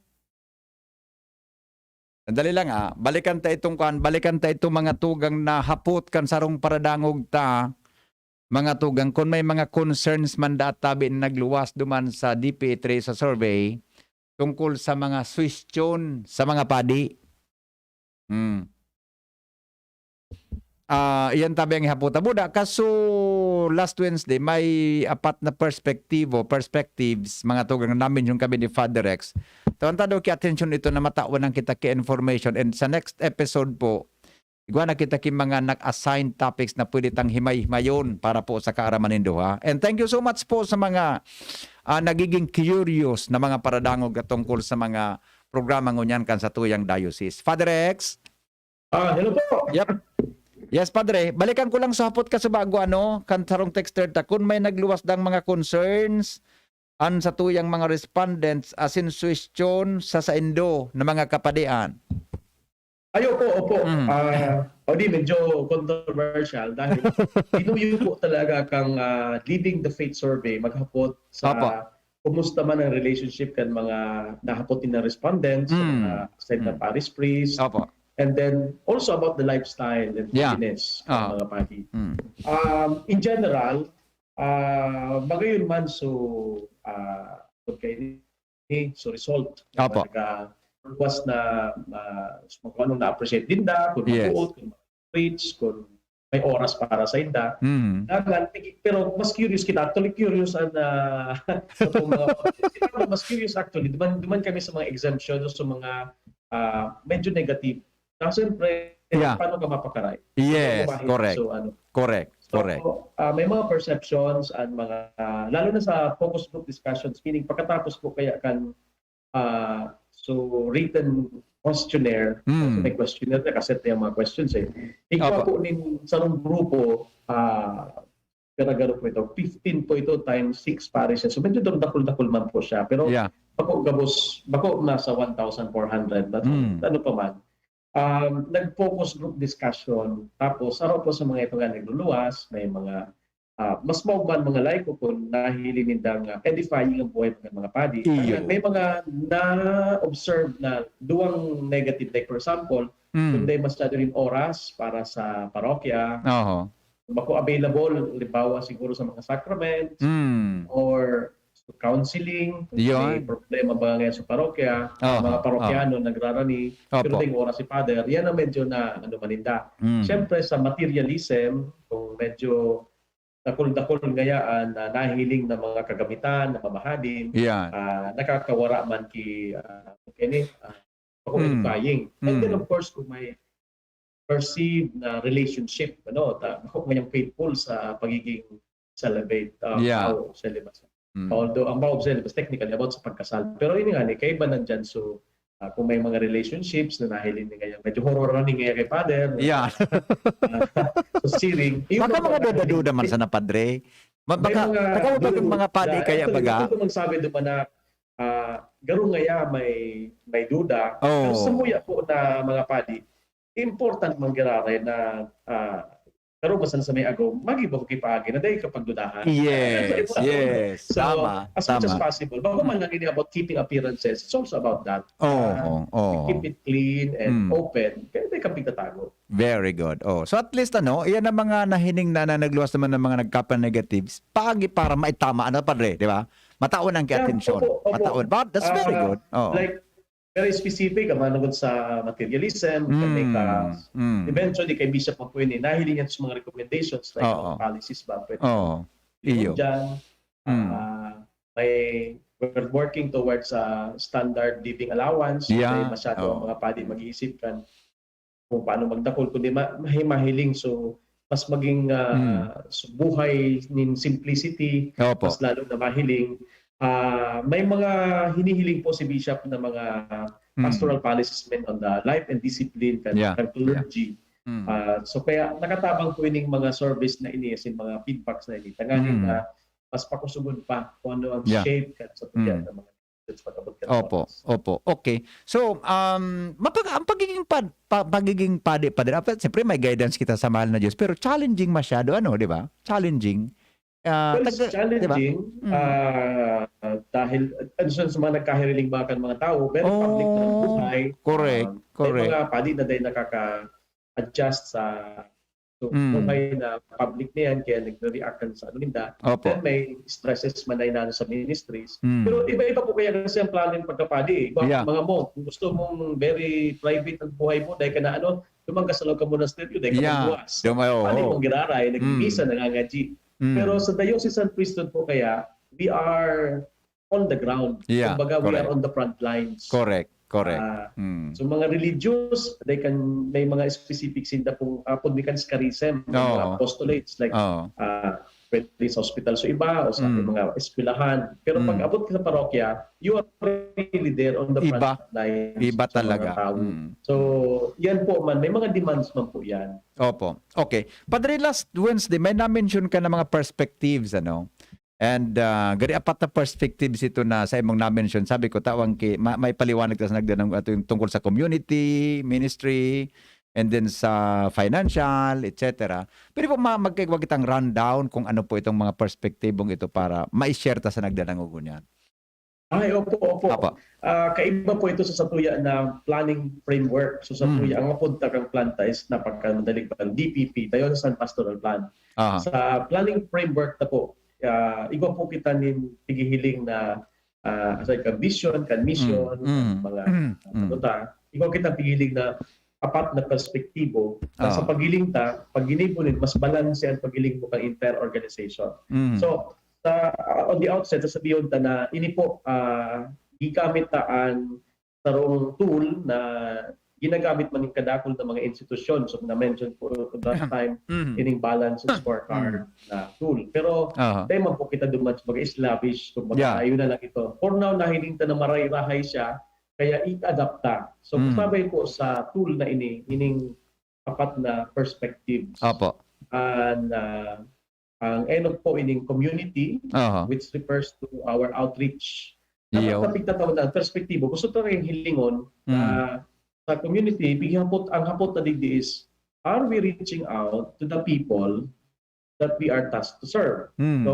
Sandali lang, ah. Balikan ta itong, kuan, balikan ta itong mga tugang na hapot kan sarong paradangog ta, mga tugang. Kun may mga concerns man daat tabi na nagluwas duman sa D P three sa survey tungkol sa mga suwestyon sa mga padi. Hmm. Ah, iyan tabi ang ihapot ta. Buda, kaso last Wednesday, may apat na perspektibo, perspectives, mga tugang, na mention kami ni Father Rex. Tawan ta daw ki atensyon ito na matawan ang kita ki information. And sa next episode po, igwa na kita ki mga nag-assign topics na pwede tang himay-himayon para po sa kaaraman nindo, ha. And thank you so much po sa mga, ah, nagiging curious na mga paradangog at tungkol sa mga programa ngunyan kan sa tuyang diocese. Father Rex? Ah, hello po. Yep. Yes, Padre. Balikan ko lang sa hapot ka sa bago, ano, kan sarong texter ta, kun may nagluwas dang mga concerns, an sa tuyang mga respondents, asin suwestyon sa saindo na mga kapadian. Ay, opo, opo. Mm. Ah, o di, medyo controversial dahil tinuyo po talaga kang, ah, Leading the Faith Survey, maghapot sa Opo. kumusta man ang relationship kan mga nahapot na respondents, sa Mm. mga side ng Mm. parish priest, Opo. and then also about the lifestyle and Yeah. holiness ng Ah. mga padi. Mm. Um, in general, ah, magayon man so, ah, okay, so result. Opo. Talaga, luwas na, ah, kung anong na-appreciate dinda, kung Yes. mabuot, kung rich, kung may oras para sa inda. Mm. Dangan, pero mas curious kita. Actually, curious ang, ah, sa mga, mas curious actually. Duman, duman kami sa mga exemption, sa mga, ah, medyo negative. Kasi siyempre, Yeah. paano ka mapakaray? Yes, Paano ka mahit? correct. So, ano. Correct, So, correct. ah, may mga perceptions and mga, ah, lalo na sa focus group discussions, meaning pagkatapos po kaya kan, ah, so written questionnaire. Mm. So, may questionnaire na, kaset na yung mga questions eh. Igwa Opo. po nin sarong grupo, ah, pero garo po ito, fifteen po ito times six parishes. So, medyo dakul-dakul man po siya. Pero Yeah. bako gabos, bako nasa one thousand four hundred. But Mm. ano pa man. Um, nag-focus group discussion. Tapos, araw po sa mga ito nga nagluluwas, may mga ah, mas mao man mga laiko kun nahiling nindang, ah, edifying ang buhay ng mga padi. Iyo. May mga na-observe na duwang negative, like for example, Mm. kung dai masyado rin oras para sa parokya, Oho. bako available, halimbawa siguro sa mga sacraments, Mm. or counseling, kung Yun. may problema ba ngayon sa parokya, Oho. mga parokyano nagrarani, pero Opo. dai oras si Father, yan ang medyo na ano maninda. Mm. Siyempre, sa materialism, kung medyo dakul-dakul ngayaan na nahiling na mga kagamitan, na mamahalin, Yeah. ah, nakakawara man ki, ah, kini, ah, bako Mm. edifying. And then, Mm. of course, kung may perceived na relationship, ano, ta-, bako ngayang faithful sa pagiging celibate, ah, Yeah. vow of celibacy. Mm. Although, ang vow of celibacy, technically, about sa pagkasal. Pero yun nga, ni, kaiba nandyan, so, ah, kung may mga relationships na nahiling ni ngayon, medyo horror na ni ngayon kay Father, no? Yeah. Ah, so, searing. Yung Baka mga mga duda-duda man sana, Padre. Ma- May baka, mga baka wag yung duda-duda. mga padi kaya Actually, baga. gusto ko magsabi doon na, ah, garo ngaya may, may duda. Oo. Pero sa muya po na mga padi, important man giraray na, ah, pero basta sa may agaw, magibo kipaagi na dahil kapag dudahan. Yes, yes. So, Tama, as much as tama. possible. Bako man lang ini about keeping appearances, it's also about that. Oo, oo. Keep it clean and Mm. open. Kaya may kapagtatago. Very good. Oh, so at least ano, iyan ang mga nahiling na, na nagluwas naman ng mga nagkapa-negatives. Paagi para maitama, ano, Padre, di ba? Mataon ang Yeah, atensyon. opo, opo. Mataon. But that's very Ah, good. Oh. Like, very specific, ang manungod sa materialism, Mm, kay ka, mm. eventually kay Bishop Mapuini, nahiling yan sa mga recommendations, like Oo. mga policies ba, pwede Oo. Iyo. dyan, Mm. ah, may, we're working towards a standard living allowance, Yeah. may masyado ang Oo. mga padi mag-iisip kan kung paano magdakol, kundi ma-, mahi-, mahiling. So, mas maging, ah, Mm. so, buhay nin simplicity, Opo. mas lalo na mahiling. Ah, may mga hinihiling po si Bishop na mga Mm. pastoral policies man on the life and discipline kan, Yeah, kan clergy. Mm. Ah, so, kaya nakatabang po ining mga service na ini, as in mga feedbacks na ini. Tanganing Mm. na mas pakusugon pa kung ano ang Yeah. shape kan sa Mm. ng mga sa pag-abot kan Opo, oras. opo. Okay. So, um, mapag-, ang pagiging pad-, pa-, pagiging padi, Padre, dapat, siyempre, may guidance kita sa mahal na Diyos, pero challenging masyado, ano, di ba? Challenging. Ah, Well, tag-, it's challenging, di ba? Mm. ah, dahil, ano, sa, sa mga nagkahiriling ba kan mga tao, very public na ang Oh, buhay. correct, Um, correct. May mga padi na dahil nakaka-adjust sa so, Mm. buhay na public na yan, kaya nagre-react kan sa ano ninda. Opo. Then may stresses man na inano sa ministries. Mm. Pero iba-iba po kaya kasi ang plano ng pagkapadi. Iba Yeah. mga mo, kung gusto mong very private ang buhay mo, dahil ka na ano, dumang ka sa loob ka monasteryo, dahil ka Yeah. magbuwas. Dumang, oo. Padi mong giraray, nagmimisa, Mm. nangangadyi. Mm. Pero sa Diocesan Priesthood po kaya, we are on the ground. Yeah, Kumbaga, we correct. are on the front lines. Correct, correct. Ah, Mm. So, mga religious, they can, may mga specific sinda pong, ah, pud may kan charism, may mga Oo. apostolates, like, Oo. ah, pwede sa hospital sa iba, o sa Mm. mga eskwelahan. Pero pag Mm. abot ka sa parokya, you are really there on the Iba. front lines Iba sa mga talaga. tao. Mm. So, yan po man, may mga demands man po yan. Opo. Okay. Padre, last Wednesday, may na-mention ka na mga perspectives, ano? And, ah, gari apat na perspectives ito na sa imong na-mention. Sabi ko, tawang ki, ma-, may paliwanag ka sa nagdanang, ato yung tungkol sa community, ministry, and then sa financial, et cetera. Pwede po ma-, magkaigwa kitang rundown kung ano po itong mga perspektibong ito para ma-share ta sa nagdanangog niyan. Ay, opo, opo. Apo. Ah, kaiba po ito sa satuya na planning framework. So, sa Mm. tuya, ang mapunta kang planta is napagkamadaling pang D P P, Diocesan Pastoral Plan. Aha. Sa planning framework na po, ah, igwa po kita nin pighihiling na, ah, aside kan vision, kan mission, Mm. mga, Mm. ano ta, igwa kita pighiling na apat na perspektibo na Ah. sa paghiling ta, pag ginibo nin, mas balanse ang paghiling mo kan entire organization. Mm. So, sa, uh, on the outset, sasabihon ta na ini po, ah, gigamit ta an sarong tool na ginagamit man nin kadakul na mga institusyon. So, na-mention po last time, Mm. ining balance scorecard Mm. na tool. Pero, Aha. dahil man po kita duman sa mga slavish, kumbaga, Yeah. ayun na lang ito. For now, nahiling ta na maray-rahay siya, kaya i-adapt ta. So, Mm. kasabay po sa tool na ini, ining apat na perspectives. Opo. And uh, ang end of po ining community, Aha. which refers to our outreach. Iyo. Dapat kapag tataw na perspektibo, gusto ko rin hilingon Mm. ah, sa community, bigyan hapot, ang hapot na digdi is, are we reaching out to the people that we are tasked to serve? Mm. So,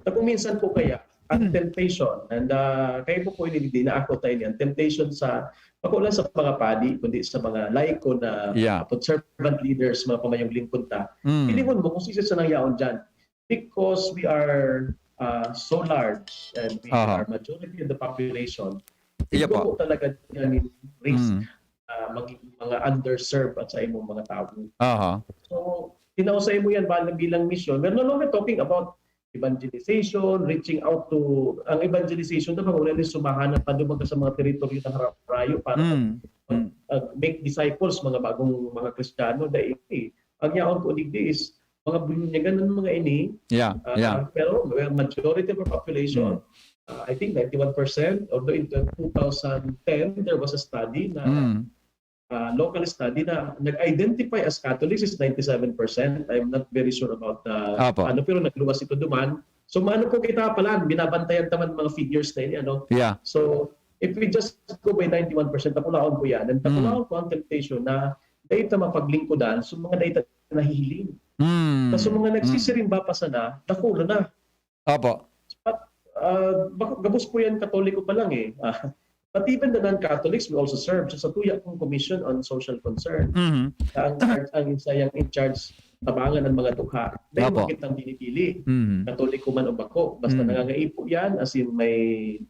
na kung minsan po kaya, ang Hmm. temptation, and uh, kayo po po ini, di na ako tayo niyan, temptation sa, ako lang sa mga padi, kundi sa mga laiko na Yeah. hapot servant leaders, mga pamayong lingkod ta. Mm. Hilingon mo kung sino sa nangyaon dyan. Because we are uh, so large and we Aha. are majority of the population, Iya ito po. po talaga yan yung risk Mm. uh, maging mga underserved at sa imong mga tao. Aha. So, tinaw sa imo yan bilang, bilang mission. We're no longer talking about evangelization, reaching out to, ang evangelization na mga ulit sumahanap pa doon sa mga teritoryo na harap-rayo para Mm. Mm. uh, make disciples, mga bagong mga Kristiyano. Dahil ang yaon po digdi is mga binunyagan ng mga ini, Yeah, ah, yeah. pero well, majority of our population, Mm. uh, I think ninety-one percent, although in the two thousand ten, there was a study na Mm. uh, local study na nag-identify as Catholics is ninety-seven percent. I'm not very sure about the Apo. ano, pero nagluwas ito duman. So maano po kita pala, binabantayan taman mga figures na ini, ano. Yeah. So if we just go by ninety-one percent, takulaon po yan. And takulaon po ang temptation na dahil ta mapaglingkodan, so mga dahil ta nahihiling. Mm. So mga Mm. nagsisirimba pa sana, dakula na. Apo. But uh, baka, gabos po yan Katoliko pa lang eh. Ah, but even the non-Catholics, we also serve. So, sa tuya kong Commission on Social Concern, Mhm. ang, ang isa yang in charge tabangan ang mga dukha. Dahil Apo. Bakit ang pinipili? Mhm. Katoliko man o bako, basta Mm. nangangaipo yan, as in may,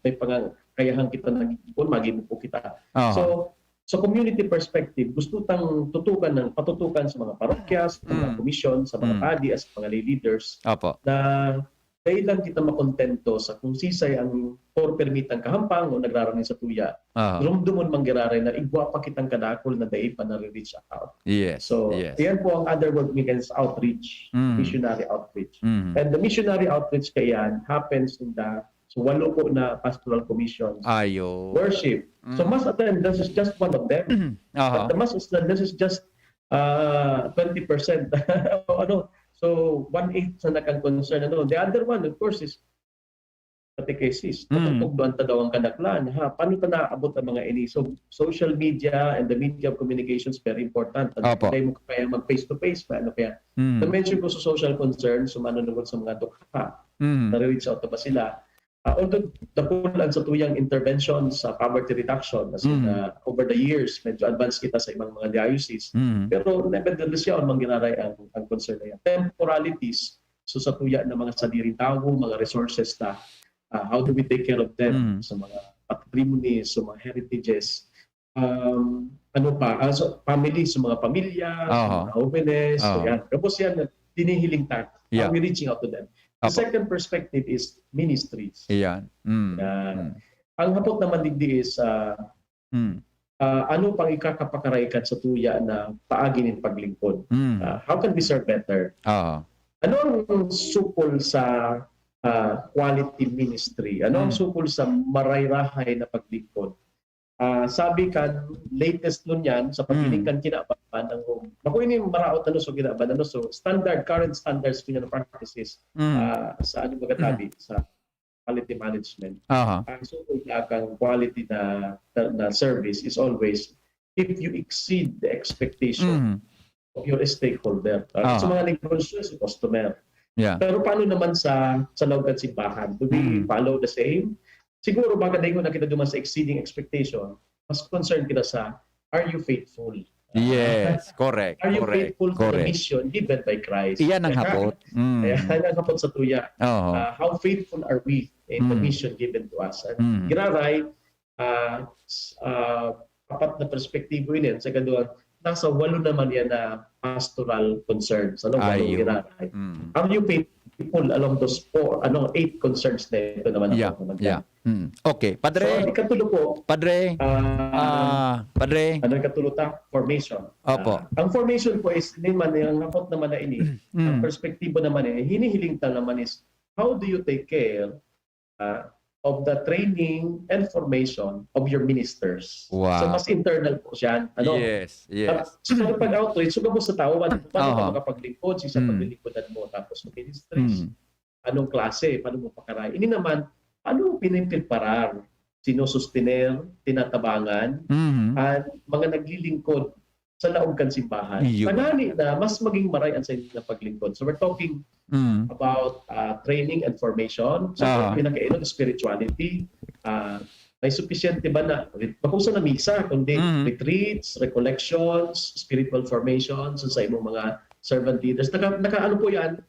may pangangayahang kita nag-iipon, maging po kita. Aha. So, sa community perspective, gusto tang tutukan ng patutukan sa mga parokya, sa mga Mm. komisyon, sa mga Mm. padi, sa mga lay leaders, Apo. na dahil lang kita makontento sa kung sisay ang porpermitang kahampang o nagrarangin sa tuya. Aha. Rumdumon manggiraray na igwa pa kitang kadakol na dai pa nare-reach out. Yes. So, yes. Yan po ang other word we can say outreach, Mm. missionary outreach. Mhm. And the missionary outreach kayan happens in the so walo po na pastoral commissions Ayo. worship. So Mm. mass attendance is just one of them. Aha. But the mass attendance is just uh, twenty percent. O ano, so one-eighth sa nakang concern. Ano? The other one, of course, is catechesis. Mm. Patutugduan ta daw ang kadaklan. Ha? Paano ta naabot ang mga ini? So, social media and the media of communication is very important. Apo. Kaya mo kaya mag face-to-face, paano kaya? Mm. Na-mention ko sa social concern, so manunungod sa mga dukha. Mm. Nare-reach out na ba sila? Ah, although dakulang sa tuyang intervention sa poverty reduction, as in, Mm. ah, over the years, medyo advanced kita sa ibang mga diocese. Mm. Pero nevertheless, yan, manggiraray ang, ang concern na yan. Temporalities, so sa tuya ng mga sadiring tawo, mga resources na, ah, how do we take care of them? Mm. Sa mga patrimonies, sa mga heritages, um, ano pa, ah, sa family, sa mga pamilya, sa Aha. mga homeless, so Aha. yan. Tapos yan, tinihiling ta. Yeah. How we reaching out to them? The Apo. second perspective is ministries. Iyan. Mm. Yan. Mm. Ang hapot naman digdi is, ah, Mm. ah, ano pang ikakapakaraykan sa tuya na paagi nin paglingkod? Mm. Ah, how can we serve better? Ah. Ano ang sukol sa ah, quality ministry? Ano ang Mm. sukol sa marayrahay na paglingkod? Ah, sabi kan latest nun yan, sa paghiling Mm. kan kinaban, ang, bako ini maraot ano so kinaban, ano so standard, current standards ko yan practices Mm. ah, sa ano magatabi, sa quality management. Aha. Ang sukol niya kang quality na, na, na service is always if you exceed the expectation Mm. of your stakeholder. Uh, Aha. Sa mga negosyo, sa customer. Yeah. Pero paano naman sa sa loob ng simbahan? Do we Mm. follow the same? Siguro baka dahil na kita duman sa exceeding expectation, mas concerned kita sa, are you faithful? Yes, correct, Are you correct, faithful to the correct. Mission given by Christ? Iyan ang hapot. Mm. Ayan ang hapot sa tuya. Oo. Uh, how faithful are we in the Mm. mission given to us? And Mm. giraray, uh, s- uh, apat na perspektibo yun yan. Sa kaduha, nasa walo naman yan na pastoral concerns. Ano, walo Ayun. giraray. Mm. Are you faithful along those four, ano, eight concerns na ito naman? Yeah, Naman yeah. Mm. Okay, So, Padre, ang ikatulo po, Padre, ah, ah, Padre, ano yung ikatulo ta? Formation. Opo. Ah, ang formation po is, hindi man, ang hapot naman na ini, ang Mm. perspektibo naman eh, hinihiling ta naman is, how do you take care ah, of the training and formation of your ministers. Wow. So, mas internal po siya. Ano? Yes, At yes. so, pag outreach, so gabos sa tao, paano, paano Aha. ka makapaglingkod, sisa Mm. paglilingkodan mo, tapos sa ministries, Mm. anong klase, paano mo pakaray. Ini naman, paano mo pinipreparar, sinusustener, tinatabangan, Mhm. ang mga naglilingkod sa laog kan simbahan. Iyo. Tanani na mas maging maray ang sa inyo na paglingkod. So we're talking Mm. about uh, training and formation. So Ah. pinakainod, spirituality. Uh, may sufisyente ba na, bako sa na misa, kundi Mhm. retreats, recollections, spiritual formations sa imong mga servant leaders. Naka, naka ano po yan?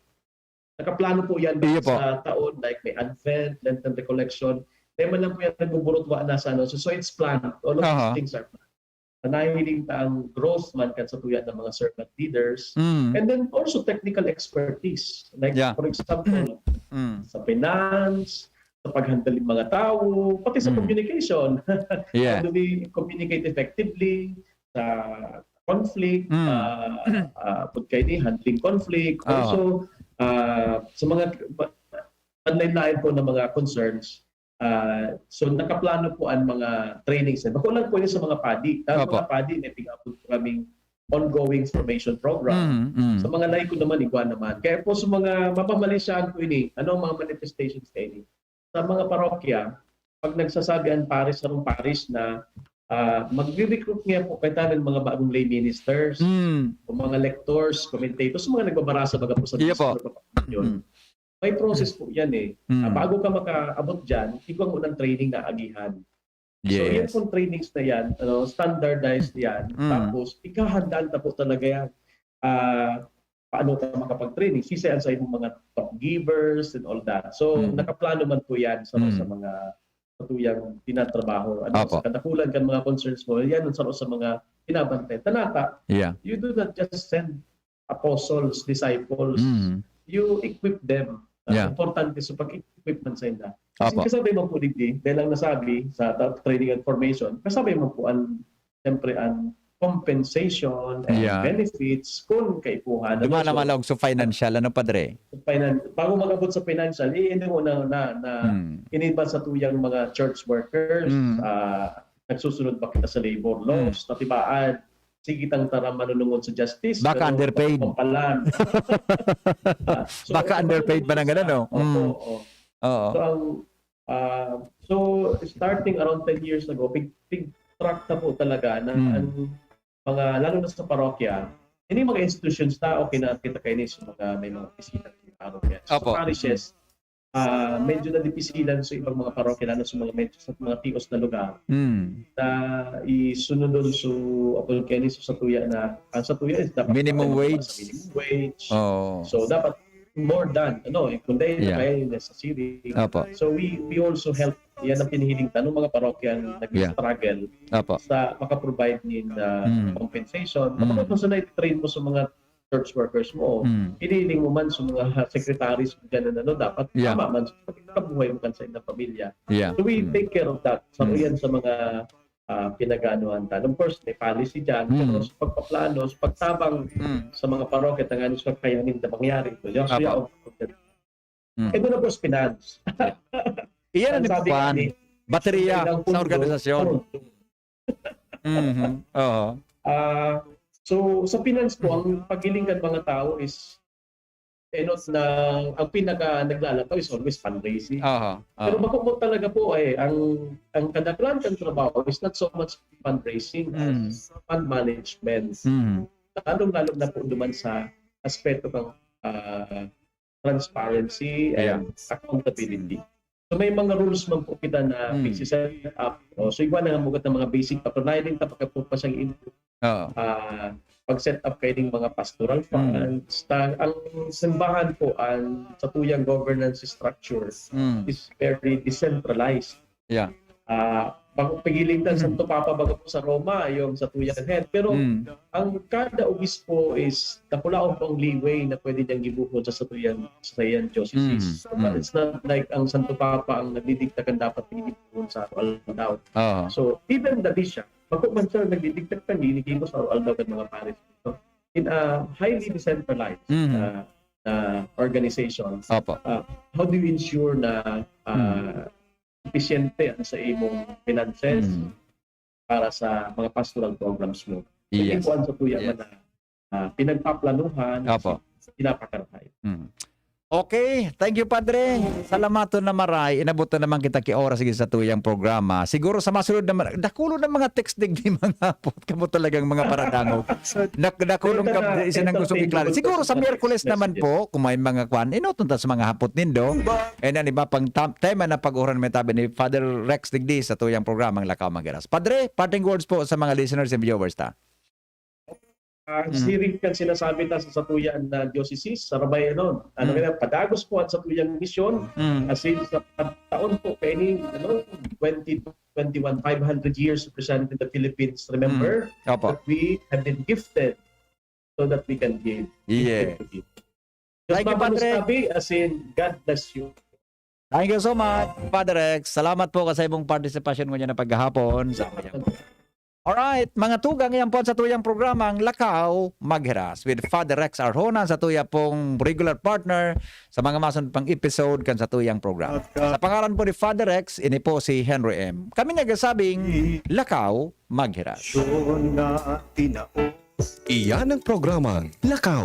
Nakaplano po yan ba Iyo po. Sa taon? Like may Advent, Lenten Recollection. Kaya man lang po yan nagbuburutwa na sa ano. So, so it's planned. All of Aha. These things are planned. Nanahiling ta ang growth man kan sa tuya ng mga servant leaders. Mm. And then also technical expertise. Like Yeah. for example, Mm. sa finance, sa paghandle ng mga tao, pati sa Mm. communication. Yeah. How do we communicate effectively sa conflict, Mm. uh, uh, pagkaini, handling conflict, Ah. also uh, sa mga lain-lain po ng mga concerns. Uh, so nakaplano po ang mga trainings. Bako lang po yun sa mga padi. Tapos Opo. Mga padi, may pigapon po kaming ongoing formation program. Mm, mm. Sa mga laiko naman, igwa naman. Kaya po sa mga mapamalisyahan po ini, ano ang mga manifestations kayo ini? Sa mga parokya, pag nagsasabi ang paris, sarong paris na ah, magre-recruit niya po kaya tayo ng mga bagong lay ministers, Mm. o mga lectors, commentators, mga nagbabarasa baga po sa Iya po. Bispo, yun. Mm. May process po yan eh. Mm. Ah, bago ka makaabot dyan, igwa mo ng training na agihan. So, yan Yes. pong trainings na yan, ano, standardized yan. Mm. Tapos, ikahandaan ta po talaga yan. Ah, paano ka makapag-training? Sisay ang sa imong mga talk givers and all that. So, Mm. nakaplano man po yan sa, Mm. sa mga katuyang tinatrabaho. Ano, Apo. Sa kadakulan kan mga concerns mo, yan ang sa, sa mga binabantayan. Tanata, Yeah. you do not just send apostles, disciples. Mm. You equip them. Ah, Yeah. Importante sa pag-equip man sa inda. Kasi Apo. kasabay man po digdi, dahil lang nasabi sa ta- training and formation, kasabay man po ang, siyempre, ang compensation and Yeah. benefits kung kaipuhan. Ano, Duman so, naman lang sa financial, ano, Padre? finan- bago mag-abot sa financial, eh, hindi mo na, na, na Hmm. iniba sa tuyang mga church workers, Hmm. ah, nagsusunod ba kita sa labor laws, tatibaan, sige tang taram manunungod sa justice. Baka pero underpaid. pampalan. Ah, so, Baka underpaid pa ng ganun, no? Opo, Mm. oo. Oo. So, ang, ah, so, starting around ten years ago, big, big track na po talaga na Mm. ang mga, lalo na sa parokya, hindi mga institutions na, okay na kita kayo sa mga may mga opisina sa parokya. Sa Opo. parishes, ah, medyo nadipisilan sa ibang mga parokya, lalo sa mga medyo sa mga tios na lugar, Mm. na isunod dun sa apon kayo sa satuya na, ang satuya is dapat Minimum dapat wage. Sa minimum wage. Oo. So, dapat more than, ano, eh, kung dahil Yeah. na kayo necessary. Opo. So, we we also help. Yan ang pinihiling tanong mga parokya na Yeah. nag-struggle Opo. sa makaprovide nin uh, Mm. compensation. Mm. Tapos kung sa na-train mo sa mga church workers mo, Mm. hiniling mo man sa mga secretaries mo dyan na ano, dapat Yeah. tama man sa pagkabuhay mo kan sa inyong pamilya. Yeah. So we Mm. take care of that. Sa Mm. Yan sa mga uh, pinag-anuhan ta. Of course, may policy dyan. Mm. Pero sa pagpaplano, sa pagtabang Mm. sa mga parokya, tanganing sa kayanin na mangyari. So, yung Apo. suya of Mm. Ito na po sa finance. Iyan ang Ang sabi kuwan. nga ni- Baterya Ang sa pundo, organisasyon. pundo. Mhm. Oo. Ah, so, sa finance po, ang paghiling kan mga tao is enot na ang pinaka naglalataw is always fundraising. Aha. Pero Oo. bako po talaga po eh, ang ang kadaklan kan trabaho is not so much fundraising Mm. as fund management. Mhm. Lalong-lalo na po duman sa aspeto ng ah, transparency and Yeah. accountability. So may mga rules man po kita na Mm. pagsiset up. O, so igwa na nga mugat ng mga basic, patunay din tapos po pa siyang in- Oo. ah, pag-set up kayo ng mga pastoral Mm. funds. Ta- ang simbahan po, ang sa tuyang governance structure Mm. is very decentralized. Yeah. Ah, bako pigiling ta, Mm. Santo Papa baga po sa Roma, yung sa tuyang head. Pero Mm. ang kada obispo is, dakulaon po ang leeway na pwede niyang gibuhon sa, sa tuyang, sa tuyang diocese. Mm. But Mm. it's not like ang Santo Papa ang nagdidikta kan dapat gibuhon sa aldaw. Oo. So, even the bishop, bako man siya nagdidikta kan ginigibo sa aldaw kan mga parish. So, in a highly decentralized Mhm. uh, uh, organization, Opo. uh, how do you ensure na uh, Hmm. sufficiente ang sa imong finances Mm. para sa mga pastoral programs mo. Yes. Ito ang sa tuya Yes. na ah, pinagpaplanuhan, Opo. pinapakarahay. Mm. Okay, thank you, Padre. Salamaton na maray. Inabot na naman kita ki oras, sige, sa tuyang programa. Siguro sa masunod naman, dakulo na mga text digdi, mga hapot. Kamo talagang mga paradangog. Nak dakulong Ito na, ka, isa nang ito, gusto ito, iklaro. ito, Siguro sa ito, Miyerkules naman messages. Po, kung may mga kwan, inoton ta sa mga hapot nindo. And then iba pang tam- tema na pag-uran may tabi ni Father Rex digdi sa tuyang programang Lakaw Maghiras. Padre, parting words po sa mga listeners and viewers ta. Ah, Mm. Siring kan sinasabi ta sa satuyan na diocese, sa Rabayanon. Ano Mm. kaya, padagos po ang satuyang misyon, Mm. as in sa taon po, kaini, ano, twenty twenty-one, five hundred years of Christianity in the Philippines, remember, Opo. that we have been gifted so that we can give. Yeah. Gifted to give. Thank you, Diyos Padre. mapanustabi, as in, God bless you. Thank you so much, Father Rex. Salamat po sa imong partisipasyon ngunyan na paghahapon. Alright, mga tugang, yan po sa tuyang programang Lakaw Maghiras with Father Rex Arjona, sa tuya pong regular partner sa mga masunod pang episode kan sa tuyang programa. Sa pangalan po ni Father Rex, ini po si Henry M. Kami nagsasabing, Lakaw Maghiras. Iyan ang programang Lakaw.